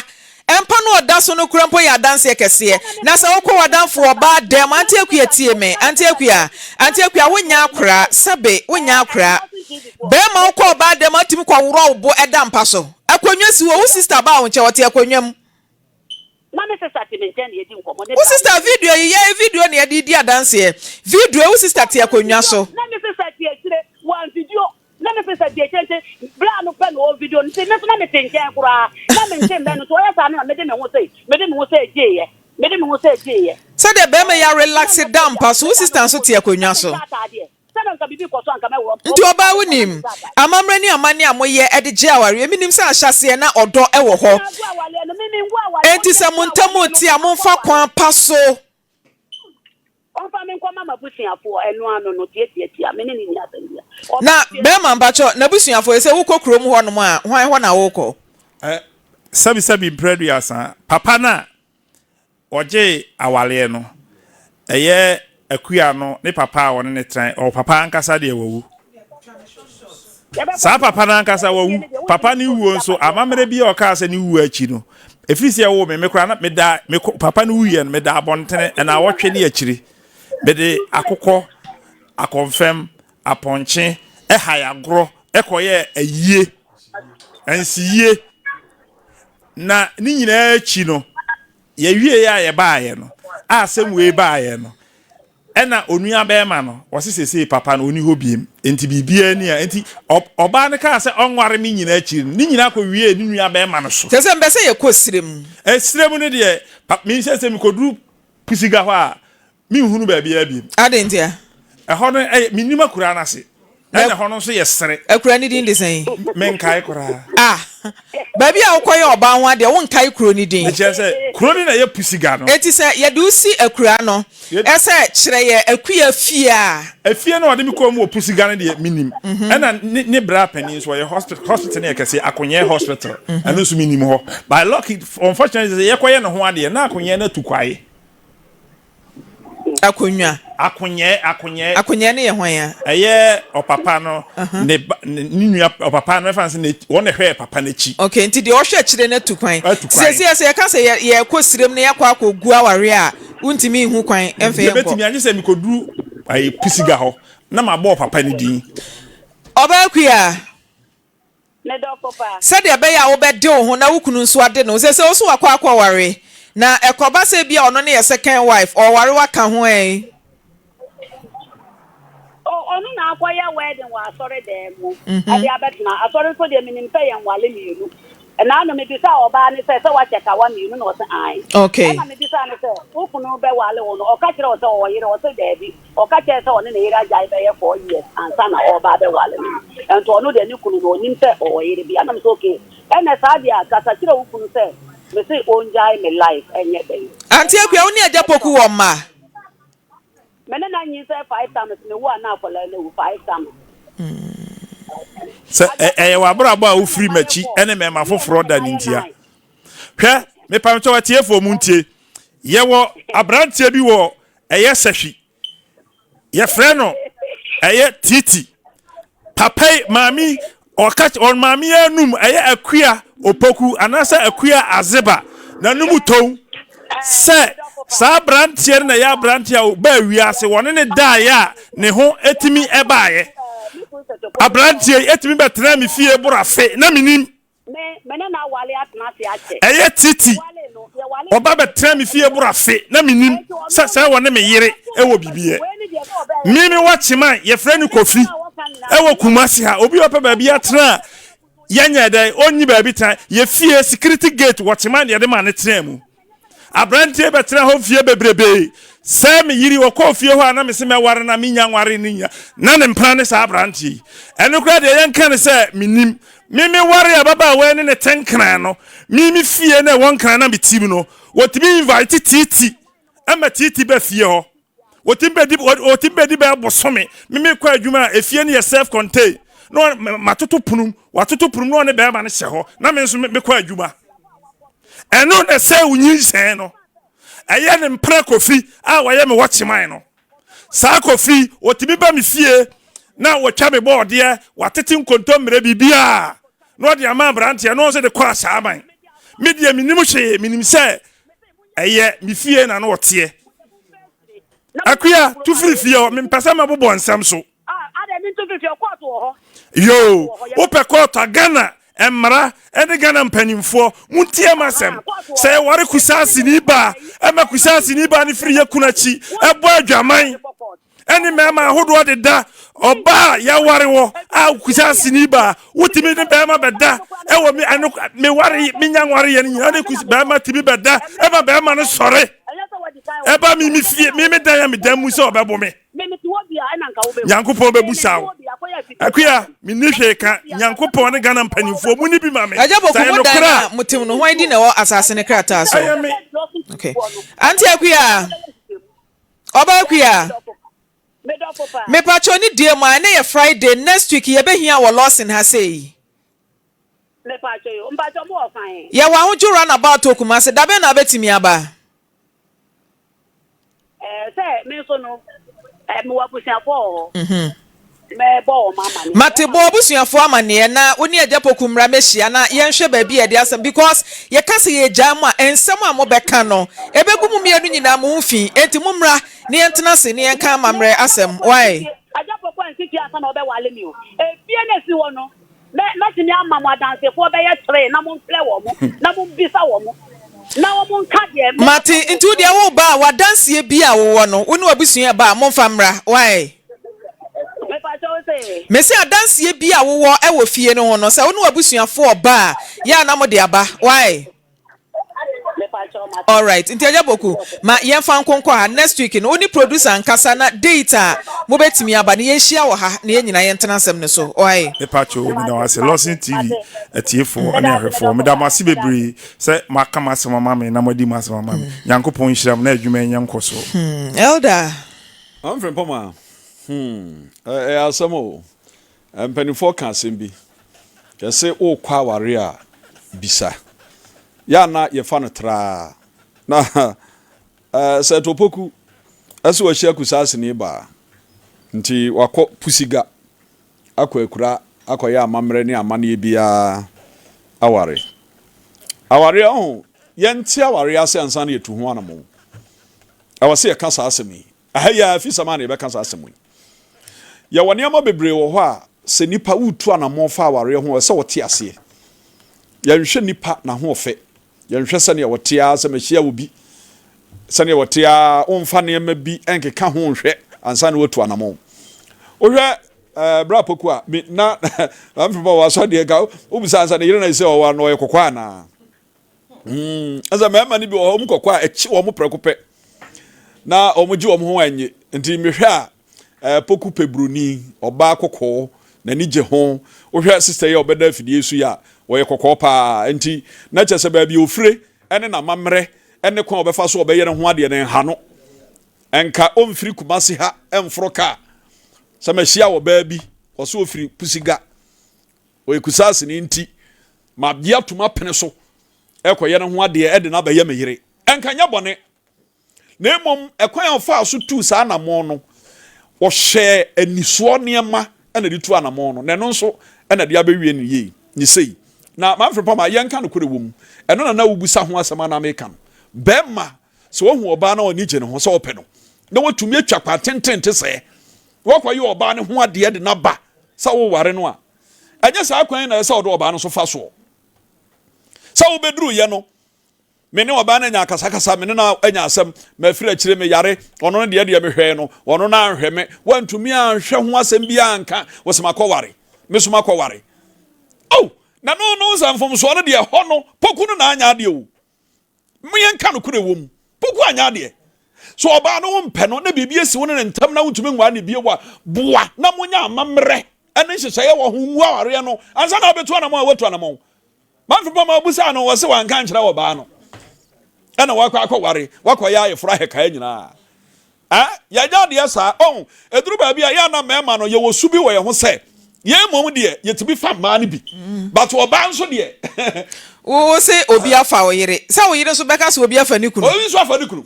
Mpa no a ɔda so no koraa mpo yɛ adanseɛ kɛseɛ. Na sɛ wokɔ w'adamfo ɔbaa dan mu, Auntie Akua tie me, Auntie Akua, Auntie Akua wonyɛ akoraa, sɛbe wonyɛ akoraa. Barima wokɔ ɔbaa dan mu a, wotumi kɔworɔ wo bo da mpa so. Akonnwa si hɔ, wo sister baa wo nkyɛn, ɔte akonnwa mu. Na me sister te me nkyɛn na yɛdi nkɔmmɔ. Ne Wo bra sister ne video yi yɛ video na yɛde di adanseɛ. Video wo sister te akonnwa so. Na me sister te akyire wɔn video. Na me sister te akyire nti bra no pɛ na ɔwɔ video no nti me nso na me te nkyɛn koraa na me nte mmɛn no nti ɔyɛ saa no na mede me ho sɛ mede me ho sɛ gyeeɛ mede me ho sɛ gyeeɛ. Sɛdeɛ bɛrima yi arelaxe da mpa so wo sister nso te akonnwa so. Na menhyɛ ataadeɛ. Nti ɔbaa wonim amammerɛ ne amanneɛ a moyɛ de gye awareɛ? Menim sɛ ahyɛaseɛ na ɔdɔ wɔ hɔ. Enti sɛ mo ntam rete a momfa kwan pa so. Na bɛrima mpakyɛ n'abusuafoɔ sɛ wokɔ kurom hɔ nom a hwan hɔ na wokɔ? Sɛbisɛbi mprɛ aduasa, papa no a Ɔgyee awareɛ no, ɛyɛ Akua no ne papa a ɔne no tenae, ɔwɔ papa ankasa deɛ wawu. Saa papa no ankasa wawu. Papa no wuo nso, amammerɛ bi a ɔkaa sɛ ne wuo akyi no, ɛfiri sɛ ɛwoo me, me koraa na meda, me papa no wuiɛ no, meda abɔntene ɛnaawɔtwe ne akyiri. Mede akokɔ, akɔmfɛm, apɔnkye, ɛhae agorɔ, ɛkɔyɛɛ ayie, nsiyie. Na ne nyinaa akyi no, yɛwieeɛ a yɛbaeɛ no, a asɛm wei baeɛ no, ɛna onua bɛrima no, ɔse sesei papa no ɔni hɔ biem, enti biribiara ni a, enti ɔbaa no kaa sɛ ɔnware me nyinaa akyiri no, ne nyinaa kɔwiee ne nua bɛrima no so. Kyerɛ sɛ mepɛ sɛ yɛkɔ serɛ mu. Serɛ mu no deɛ, me sɛ sɛ mekɔduru Pusiga hɔ a, Menhunu baabiara bio. Adɛn ntia? Ɛhɔ no ɛyɛ, mennim akuraa no ase. Ɛna ɛhɔ no nso yɛ sere. Akuraa no din de sɛn? Menkae koraa. Ah! Baabi a wokɔyɛ ɔbaa ho adeɛ, wonkae kuro no din? Mekyerɛ sɛ, kuro no na ɛyɛ Pusiga no. Enti sɛ yɛde wo si akuraa no, ɛsɛ kyerɛ yɛ Akua fie a. Efie no a ɔde me kɔɔ mu wɔ Pusiga no deɛ, mennim. Ɛna ne ne bra panin nso, ɔyɛ hospital, hospital no yɛ kɛseɛ, Akonyɛ Hospital. Ɛno nso mennim hɔ. By lucky, unfortunately, sɛ yɛkɔyɛ ne ho adeɛ, na Akonyɛ no atu kwae. Akonnwa. Akonyɛɛ, akonyɛɛ. Akonyɛɛ no yɛ hwan a? Ɛyɛ ɔpapa no ne ba ne nua ɔpapa no ɛfa sɛ ne wɔn na ɛhwɛɛ papa n'akyi. Okay, nti deɛ ɔhwɛ akyire no atu kwan. Atu kwan. Sɛsi sɛ yɛka sɛ yɛ yɛkɔ sirem na yɛakɔ akɔgu awareɛ a, wontumi nhu kwan mfa yɛnkɔ. Yɛbɛtumi agye sɛ mekɔduru ayi Pusiga hɔ na mabɔ ɔpapa no din. Ɔbaa Akua. Me dɔfo pa. Sɛdeɛ ɛbɛyɛ a wobɛde wo ho na wo kunu nso ade ne ho. Seesei wo nso wakɔ akɔware, na ɛkɔba sɛ ebia ɔno no yɛ second wife, ɔreware wo aka ho ɛ? Oh, ɔno na akɔyɛ wedding wɔ asɔre dan mu de abɛtena. Asɔre nso deɛ menim sɛ yɛnwale mmienu. Ɛna ano mebisaa ɔbaa no sɛ, sɛ wakyɛ kawa mmienu na ɔse ae. Ɛna mebisaa no sɛ, wo kunu bɛwale wo no, ɔka kyerɛɛ wo sɛ ɔwɔ yere? Ɔse daabi. Ɔka kyerɛɛ sɛ ɔne ne yere agyae bɛyɛ 4 years ansa na ɔreba abɛwale me no. Nti ɔno deɛ ne kunu no ɔnim sɛ ɔwɔ yere bi. Ɛna mese okay, ɛnɛ saa deɛ a kasa kyerɛ wo kunu sɛ mese ɔngyae me life ɛnyɛ dɛn. Auntie Akua, wo ne Agya Poku wɔ mma? Me ne no anyinsɛn five times, mewo a na akwadaa no awu five times. Sɛ ɛyɛ w'abrabɔ a wofiri m'akyi ne mmarima foforɔ da ne ntia. Hwɛ, mepamkyɛw atiefoɔ mu ntie. Yɛwɔ aberanteɛ bi wɔ ɛyɛ sahwi. Yɛfrɛ no ɛyɛ titi. Papa yi, maame yi, ɔka ɔn maame yi anum ɛyɛ akua opoku anaasɛ akua azeba n'anum tow sɛ saa aberanteɛ no na ɛyɛ aberanteɛ a ɔbaa wiase wɔne ne daeɛ a ne ho etumi ɛbaeɛ. Aberanteɛ yi etumi bɛtena me fie boro afe na menim. Ɛyɛ titi. Ɔba bɛtena me fie boro afe na menim sɛ sɛ wɔne me yere wɔ biribi yɛ. Me me wɔ Kyeman, yɛfrɛ no Kofi, ɛwɔ Kumasi ha. Obi a ɔpɛ baabi atena a yɛnyɛ dɛn, ɔnyi baabi tena. Yɛ fie security gate wɔ Kyeman na yɛde ma no tenaa mu. Aberanteɛ bɛtena hɔ mfeɛ bebrebee. Sɛ me yere ɔkɔɔ fie hɔ a na mese mɛware na menya nware no nya na ne mpena ne saa aberanteɛ yi. Ɛno koraa deɛ yɛnka no sɛ menim. Me meware ababaawa yi ne ne te Nkran no, me me fie na ɛwɔ Nkran na mete mu no, wɔtumi invite Titi ma Titi ba fie hɔ. Wɔtumi bɛdi wɔtumi bɛdi bɛyɛ bosome. Me mekɔ adwuma a efie no yɛ self contained na matoto pono mu, watoto pono mu na ɔne bɛrima no hyɛ hɔ na me nso mekɔ adwuma. Ɛno na ɛsɛe wo nyinsɛn no. Ɛyɛ ne mpena Kofi a wɔyɛ me wɔkyeman no. Saa Kofi, wɔtumi ba me fie na wɔtwa me bɔɔdeɛ, wɔatete nkontommire, biribiara na ɔde ama aberanteɛ na ɔno nso de kɔ asaaman. Me deɛ menim hwee, menim sɛ ɛyɛ me fie na na ɔteɛ. Akua, tu firi fie hɔ, mempɛ sɛ mɛbobɔ nsɛm so. Yoo, wopɛ kɔɔto a Ghana mmara ne Ghana mpanimfoɔ montie m'asɛm. Sɛ yɛware Kusaasini baa, ɛma Kusaasini baa no firi yɛ kunu akyi ɛbɔ adwaman ɛne mmarima ahodoɔ deda. Ɔbaa a yɛware wɔ a Kusaasini baa wotumi ne bɛrima bɛda ɛwɔ me ɛno meware menya nware yɛ no nyinaa ne kus bɛrima tumi bɛda ɛma bɛrima no sɔre ɛba me me fie me me dan a me dan mu sɛ ɔbɛbo me. Nyankopɔn bɛbusa wo. Akua, menni hwee ka. Nyankopɔn ne Ghana mpanimfoɔ, monni bi ma me. Agya Sɛ Boku, ɛyɛ mo dan nokorɛ no a, a mote mu no, hwan din na ɛwɔ asase no krataa so? ɛyɛ me. Okay. Auntie Akua, Ɔba Akua, mepakyɛw ne die mu a, ɛnɛ yɛ Friday, next week yɛbɛhia wɔ Lawson ha sei. Yɛwɔ Ahodwo runabout wɔ Kumasi, da bɛn na wobɛtumi aba? Ɛɛ sɛ me nso no, ɛɛ mewɔ abusuafoɔ wɔ hɔ. Mhm. Mɛbɔ wɔn amaneɛ. Mate, bɔ w'abusuafoɔ amaneɛ na wo ne Agya Poku mmra mmɛhyia na yɛnhwɛ baabi a yɛde asɛm because yɛka sɛ yɛregyae mo a, nsɛm a mobɛka no, ɛbɛgu mo mmienu nyinaa mo ho fi. Enti mommra na yɛntena ase na yɛnka amammerɛ asɛm. Wai? Agya Poku ansi fie ansa na ɔbɛwale me o. Efie no a ɛsi hɔ no, Mɛ, mɛtumi ama mo adansefoɔ bɛyɛ tre na momfrɛ wɔn, na mommisa wɔn, na wɔn nka deɛ mɛka Mate, wɔ nti wo deɛ wo ba a, w'adanseɛ bi a wowɔ no, wo ne w'abusua ɛba a, momfa mmra, wai? Mepakyɛ wo se? Mese adanseɛ bi a wowɔ wɔ fie no ho no, sɛ wo ne w'abusuafoɔ ba a, yɛ a na mode aba, wai? Alright, nti Agya Boku, ma yɛmfa nko nkɔ ha. Next week no, wo ne producer nkasa na date a mobɛtumi aba no, yɛnhyia wɔ ha na yɛn nyinaa yɛntena asɛm no so. Wai? Mepa kyɛw, meda wo ase. Lawson TV atiefoɔ ne ahwɛfoɔ, meda mo ase bebree sɛ moaka m'asɛm ama me na moadi m'asɛm ama me. Nyankopɔn nhyira mo na adwuma yi nyɛ nkɔsoɔ. Hmm, Elder. Maame Frimpong hmm, ɛyɛ asɛm o. Mpanimfoɔ ka asɛm bi, yɛse worekɔ awareɛ a, bisa. Yɛ a na yɛfa no traa. Na Seth Opoku se wahyia Kusaaseni baa, nti wakɔ Pusiga akɔ akura akɔyɛ amammerɛ ne amanneɛ biara aware. Awareɛ ɔho, yɛnte awareɛ ase ansa na yɛtu ho anamɔn. Ɛwɔ sɛ yɛka saa asɛm yi. Ɛha yi ara, fi sɛm a na yɛbɛka saa asɛm yi. Yɛwɔ nneɛma bebree wɔ hɔ a Sɛ nipa woretu anammɔn fa awareɛ ho a, ɛsɛ sɛ wɔte aseɛ. Yɛnhwɛ nipa n'ahoɔfɛ, yɛnhwɛ sɛdeɛ ɔte ara, sɛ mahyia obi, sɛdeɛ ɔte ara, womfa nneɛma bi nkeka ho nhwɛ ansa na woatu anammɔn. Wohwɛ ɛɛ bra poku a, me na na mfiri wɔ asɔ deɛ nka wobisa ansa ne yere na ɛsɛ ɔwɔ ano ɔyɛ kɔkɔɔ anaa? Mm, ɛsɛ mmarima no bi wɔ hɔ, wɔn kɔkɔɔ a ɛkye wɔn prɛko pɛ na wɔn gye wɔn ho annye. Nti mehwɛ a Eh, Poku pɛ broni, ɔbaa kɔkɔɔ, n'ani gye ho. Wohwɛ sister yi a ɔbɛda afidie so yi a, ɔyɛ kɔkɔɔ paa. Nti, na kyerɛ sɛ baabi a ofire ne n'amammerɛ ne kwan a ɔbɛfa so ɔbɛyɛ ne ho adeɛ no nha no. Nka ɔmfiri Kumasi ha mforo kaa. Sɛ mahyia ɔbaa bi, ɔse ɔfiri Pusiga. Ɔyɛ Kusaasini nti, magye atom apene so ɛkɔyɛ ne ho adeɛ de no abɛyɛ me yere. Ɛnka nyɛ bɔne. Na mmom ɛkwan a ɔfaa so tuu saa anammɔn no, ɔhyɛɛ anisoɔ nneɛma na ɛde tuu anammɔn no, na ɛno nso na ɛde abɛwie no yei, ne sei. Na Manfred Palmer, yɛnka nokorɛ wɔ mu, ɛno na na wobisa ho asɛm a na meka no. Barima, sɛ wahu ɔbaa na ɔni gye ne ho sɛ ɔpɛ no, na watumi atwa kwan tenten te sɛɛ, wakɔyɛ ɔbaa no ho adeɛ de no aba sɛ woware no a, ɛnyɛ saa kwan yi na ɛsɛ sɛ ɔde ɔbaa no nso fa soɔ. Sɛ wobɛduruyɛ no, Me ne ɔbaa no anya akasakasa, me ne no anya asɛm, mafiri akyire, meyare, ɔno no deɛ deɛ mehwɛɛ no, ɔno no anhwɛ me, wantumi anhwɛ ho asɛm biara anka, wɔsɛ makɔware, me so makɔware. Oh, na no no sɛ mfomsoɔ no deɛ ɛhɔ no, poku no na anya adeɛ o. Mo yɛnka no korɛ wɔ mu, poku anya adeɛ. So ɔbaa no wompɛ no na biribi asi wo ne ne ntam na wontumi nware no bio a, boa na monya amammerɛ ne nhyehyɛeɛ wɔ ho ngu awareɛ no ansa na wobɛtu anamɔn a woatu anamɔn. Manfo pam a obisaa no, ɔse wanka ankyerɛ ɔbaa no. Ɛna wakɔ akɔware, wakɔyɛ ayeforo ahɛkaa nyinaa. Eh, yɛnyɛ adeɛ saa. Ɔho, ɛduru baabi a, yɛ a na mmarima no, yɛwɔ su bi wɔ yɛn ho sɛ, yɛn mmom deɛ, yɛtumi fa mmaa no bi. But ɔbaa nso deɛ. Wo se obi afa wo yere. Sɛ wo yere nso bɛka sɛ obi afa ne kunu. Obi nso afa ne kunu.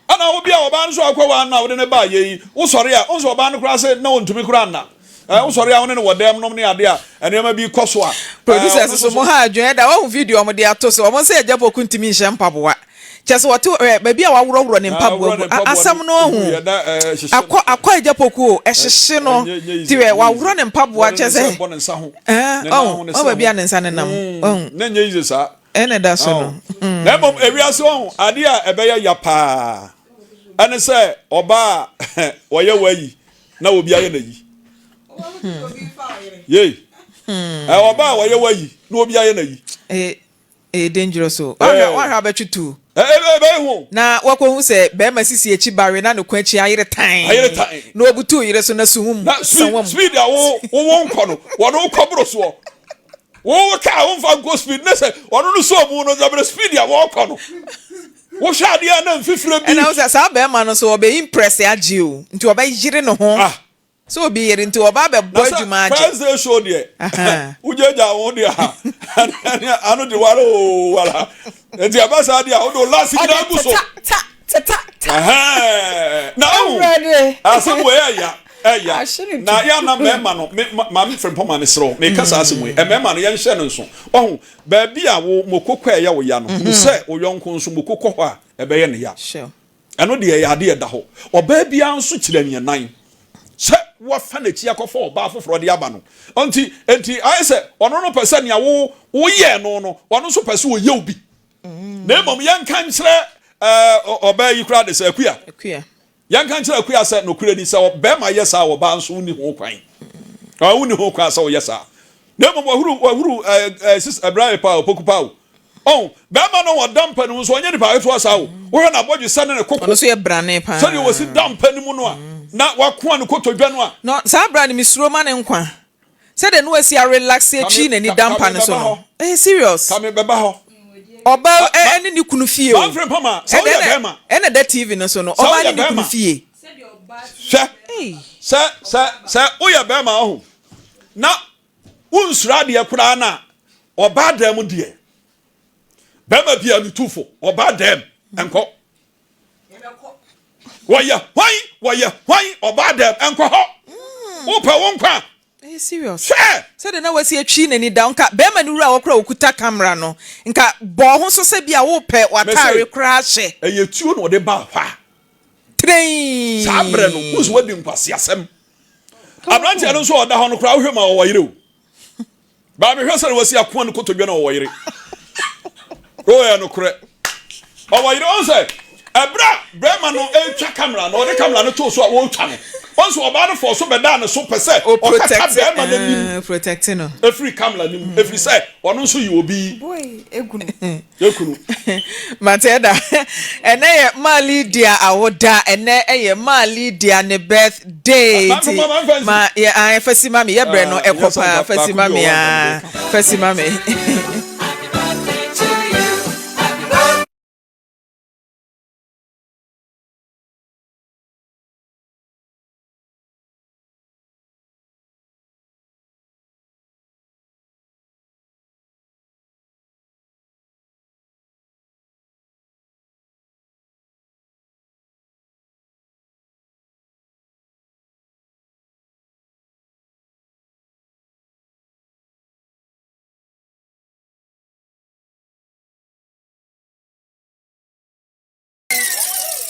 Ɛna wo bi a ɔbaa no nso akɔ wa no a wode no baa yɛ yi, wosɔre a, wo nso ɔbaa no koraa se na ɔntumi koraa nna. Ɛɛ wosɔre a wo ne no wɔ dɛm nom ne ade a nneɛma bi kɔ so a. Producers so mo ha adwene ɛda wahu video wɔn de ato so wɔn sɛ Agya Poku ntumi nhyɛ mpaboa kyɛ sɛ wɔte ɛ baabi a waworɔworɔ ne mpaboa gu asɛm no ahu akɔ akɔ Agya Poku o ɛhyehye no ti wɛ waworɔ ne mpaboa kyɛ sɛ ɛɛ ɔn ɔn baabi a ne nsa nenam ɔn. Na nyɛ yize saa. Ɛna ɛda so no. Na mmom ewiase ɔho adeɛ a ɛbɛyɛ ya paa ɛne sɛ ɔbaa a ɔyɛ wayi na obi ayɛ n'ayi. Yei. Ɔbaa a ɔyɛ wayi na obi ayɛ n'ayi. Ɛyɛ dangerous o. Wahwɛ wahwɛ abɛtwe tu. Ɛbɛyɛ ho. Na wakɔhu sɛ bɛrima sisi akyi bawe na ne kɔn akyi ayere tan. Ayere tan. Na wabutu yere so na suhum. Na speed speed a wo wo nkɔ no wɔde wo kɔ boro soɔ. Wo kaa womfa nkɔ speed ne sɛ ɔno no sɔɔ mu no sɛ speed a wɔkɔ no wohwɛ adeɛ a na mfifire bi. Ɛna wo sɛ saa bɛrima no so ɔbɛ impress agye o nti ɔbɛyere ne ho ah. Sɛ obi yere nti ɔba abɛbɔ adwuma agye. Na sɛ first day show deɛ wogyagya wo ho deɛ a ano de wara o wara nti ɛba saa deɛ a wode wo last nyinaa gu so. Ta ta ta ta. Na ahu asɛm wei ɛya ɛya na yɛ ana mmarima no me maame firimpɔ maame serɛw meka saa asɛm wei mmarima no yɛnhyɛ no nso ɔho baabi a wo moko kɔ ɛyɛ wo ya no hunu sɛ wo yɔnko nso moko kɔ hɔ a ɛbɛyɛ ne ya. Ɛno deɛ ɛyɛ adeɛ ɛda hɔ. Ɔbaa biara nso kyerɛ neɛ nan sɛ wafa n'akyi akɔfa ɔbaa foforɔ de aba no. Nti, nti ayɛ sɛ ɔno no pɛ sɛ nea wo woyɛɛ no no, ɔno nso pɛ sɛ ɔyɛ wo bi. Na mmom yɛnka nkyerɛ ɛɛ ɔbaa yi koraa de sɛ Akua. Akua. Yɛnka nkyerɛ Akua sɛ nokorɛ ni sɛ bɛrima yɛ saa ɔbaa nso wonni ho kwan. Wonni ho kwan sɛ woyɛ saa. Na mmom wahuru wahuru ɛɛ ɛɛ sis ɛbra paa o poku paa o. Ɔn, bɛrima no ɔda mpa no mu nso ɔnyɛ nipa ketewa saa o. Wohwɛ n'abɔdwesɛ ne ne koko. Ɔno nso yɛ brane paa. Sɛdeɛ ɔsi da mpa no mu no a, na wakoa ne kotodwe no a. No, saa bra no mesuro ma ne nkwa. Sɛdeɛ na wasi arelaxe atwi n'ani da mpa no so no. Ɛyɛ serious. Kame bɛba hɔ. Ɔbaa ɛne ne kunu fie o. Manfred Mpama, sɛ woyɛ bɛrima. Ɛna ɛda TV no so no. Ɔbaa ne ne kunu fie. Hwɛ, sɛ sɛ sɛ woyɛ bɛrima ɔho na wonsuro adeɛ koraa na ɔbaa dan mu deɛ bɛrima bia no tu fo ɔbaa dan mu nkɔ wɔyɛ hwan wɔyɛ hwan ɔbaa dan nkɔ hɔ wopɛ wo nkwa. Ɛyɛ serious. Hwɛ! Sɛdeɛ na wasi atwi n'ani da nka bɛrima no wura a wɔkora wɔkuta camera no nka bɔɔ ho so sɛ bi a wopɛ w'ataare koraa hyɛ. Ɛyɛ tuo na ɔde baa hɔ a. Tireii. Saa berɛ no, wohu sɛ wadi nkwaseasɛm. Aberanteɛ no nso a ɔda hɔ no koraa wohwɛ mu a ɔwɔ yere o. Baa mehwɛ sɛ na wasi akoa no kotodwe na ɔwɔ yere. O ɛyɛ nokorɛ. Ɔwɔ yere ɔn sɛ ɛberɛ a bɛrima no retwa kamera no ɔde kamera no too so a wɔretwa no ɔn sɛ ɔbaa no fɔɔ so bɛdaa ne so pɛ sɛ ɔkata bɛrima no anim ɛfiri kamera no mu ɛfiri sɛ ɔno nso yɛ obi ekunu. Mate ɛda. Ɛnɛ yɛ Maa Lydia awoda. Ɛnɛ ɛyɛ Maa Lydia ne birth day. Nti ma yɛ an fasi ma me yɛ brɛ no ɛkɔ paa fasi ma me aa fasi ma me.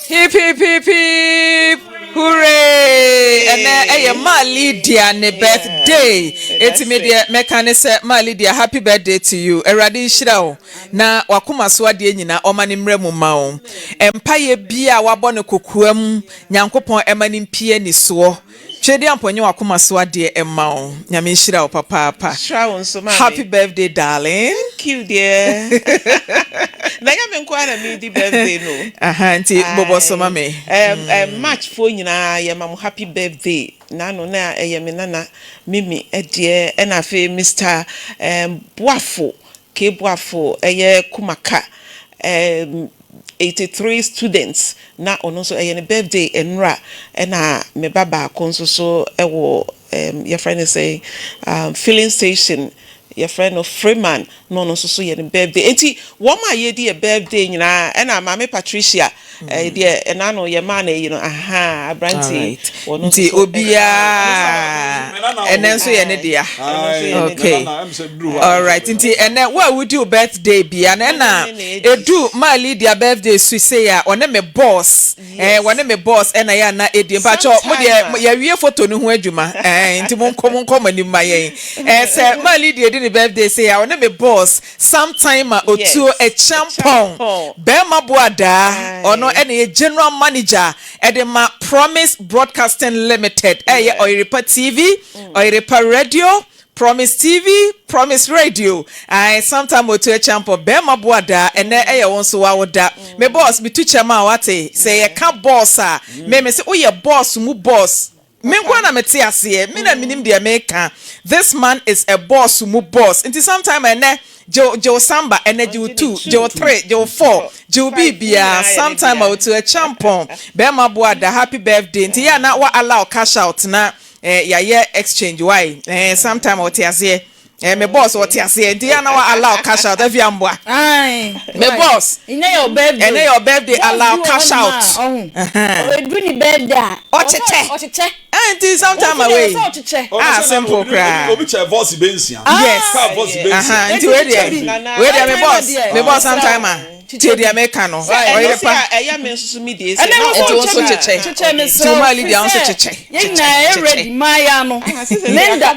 Hip hip hip hip hooray! Ɛnɛ ɛyɛ Maa Lydia ne birthday. Eti me deɛ mɛka ne sɛ Maa Lydia happy birthday to you. Awurade nhyira wo na wakoma so adeɛ nyinaa ɔma ne mmerɛ mu ma wo. Mpaeɛ biara a wabɔ no kokoam Nyankopɔn ɛma no mpie anisoɔ. Twedeampɔ nyɛ wakoma so adeɛ mma wo. Nyame nhyira wo papaapa. Nhyira wo nso maame. Happy birthday darling. Thank you dear. Na ɛnyɛ me nko ara na meredi birthday no. Aha nti bobɔ so ma me. Aye. March foɔ nyinaa yɛma mo happy birthday. N'ano na ɛyɛ me nana Mimi deɛ ɛna afei Mister Boafo K Boafo ɛyɛ Kumaka 83 students na ɔno nso ɛyɛ ne birthday nnora ɛna me ba baako nso so ɛwɔ yɛfrɛ no sɛ filling station yɛfrɛ no Freeman na ɔno nso so yɛ ne birthday enti wɔn a yɛdi yɛ birthday nyinaa ɛna maame Patricia ɛɛ deɛ ɛna no yɛ maa no ayi no ahaa aberante yi wɔn nso nti obiara ɛnɛ nso yɛ ne dea okay alright nti ɛnɛ wo a wodi wo birthday bia no ɛna edu maa Lydia birthday su sei a ɔne me boss ɛɛ wɔne me boss ɛna yɛ ana edi mpakyɛ mo deɛ yɛwie photo no ho adwuma ɛɛ nti mo nkɔ mo nkɔ mo anim ma yɛn ɛɛ sɛ maa Lydia di ne birthday sei a ɔne me boss Sometime Otuo Acheampong, Barima Boadaa, ɔno na ɛyɛ General Manager de ma Promise Broadcasting Limited, ɛyɛ Ɔyerepa TV, Ɔyerepa Radio, Promise TV, Promise Radio. Ae, Sometime Otuo Acheampong, Barima Boadaa, ɛnɛ ɛyɛ wo nso w'awoda. Me boss, metu kyɛ ma wo, wate? Sɛ yɛka boss a, me mese woyɛ boss mu boss. Me nko ara na mete aseɛ, me na menim deɛ meka, this man is a boss mu boss, nti sometime ɛnɛ gye wo gye wo samba, ɛnɛ gye wo two, gye wo three, gye wo four, gye wo biribiara, sometime a otu akyampɔn, bɛɛma boa da, happy birthday, nti yɛ a na wa allow cash out na eh, yɛayɛ exchange why eh, sometime ɔte aseɛ. Eh, me boss ɔte aseɛ nti yɛ na wa allow cash out afi amboa. Me boss. Ɛnɛ yɛ birthday. Ɛnɛ yɛ birthday allow cash out. Ɔbɛdu ne birthday a. Ɔkyekyɛ. Ɔkyekyɛ. Nti sometime away. Ah simple koraa. Obi kyɛ voice bɛ nsia. Yes. Car voice bɛ nsia. Nti wei deɛ wei deɛ me boss me boss sometime a. Tie deɛ meka no. Ɔyere pa. Ɛyɛ me nso so me deɛ. Ɛnɛ wo nso kyekyɛ. Kyekyɛ. Nti wo maa Lydia wo nso kyekyɛ. Yɛn nyinaa yɛ ready maa ya no. Linda.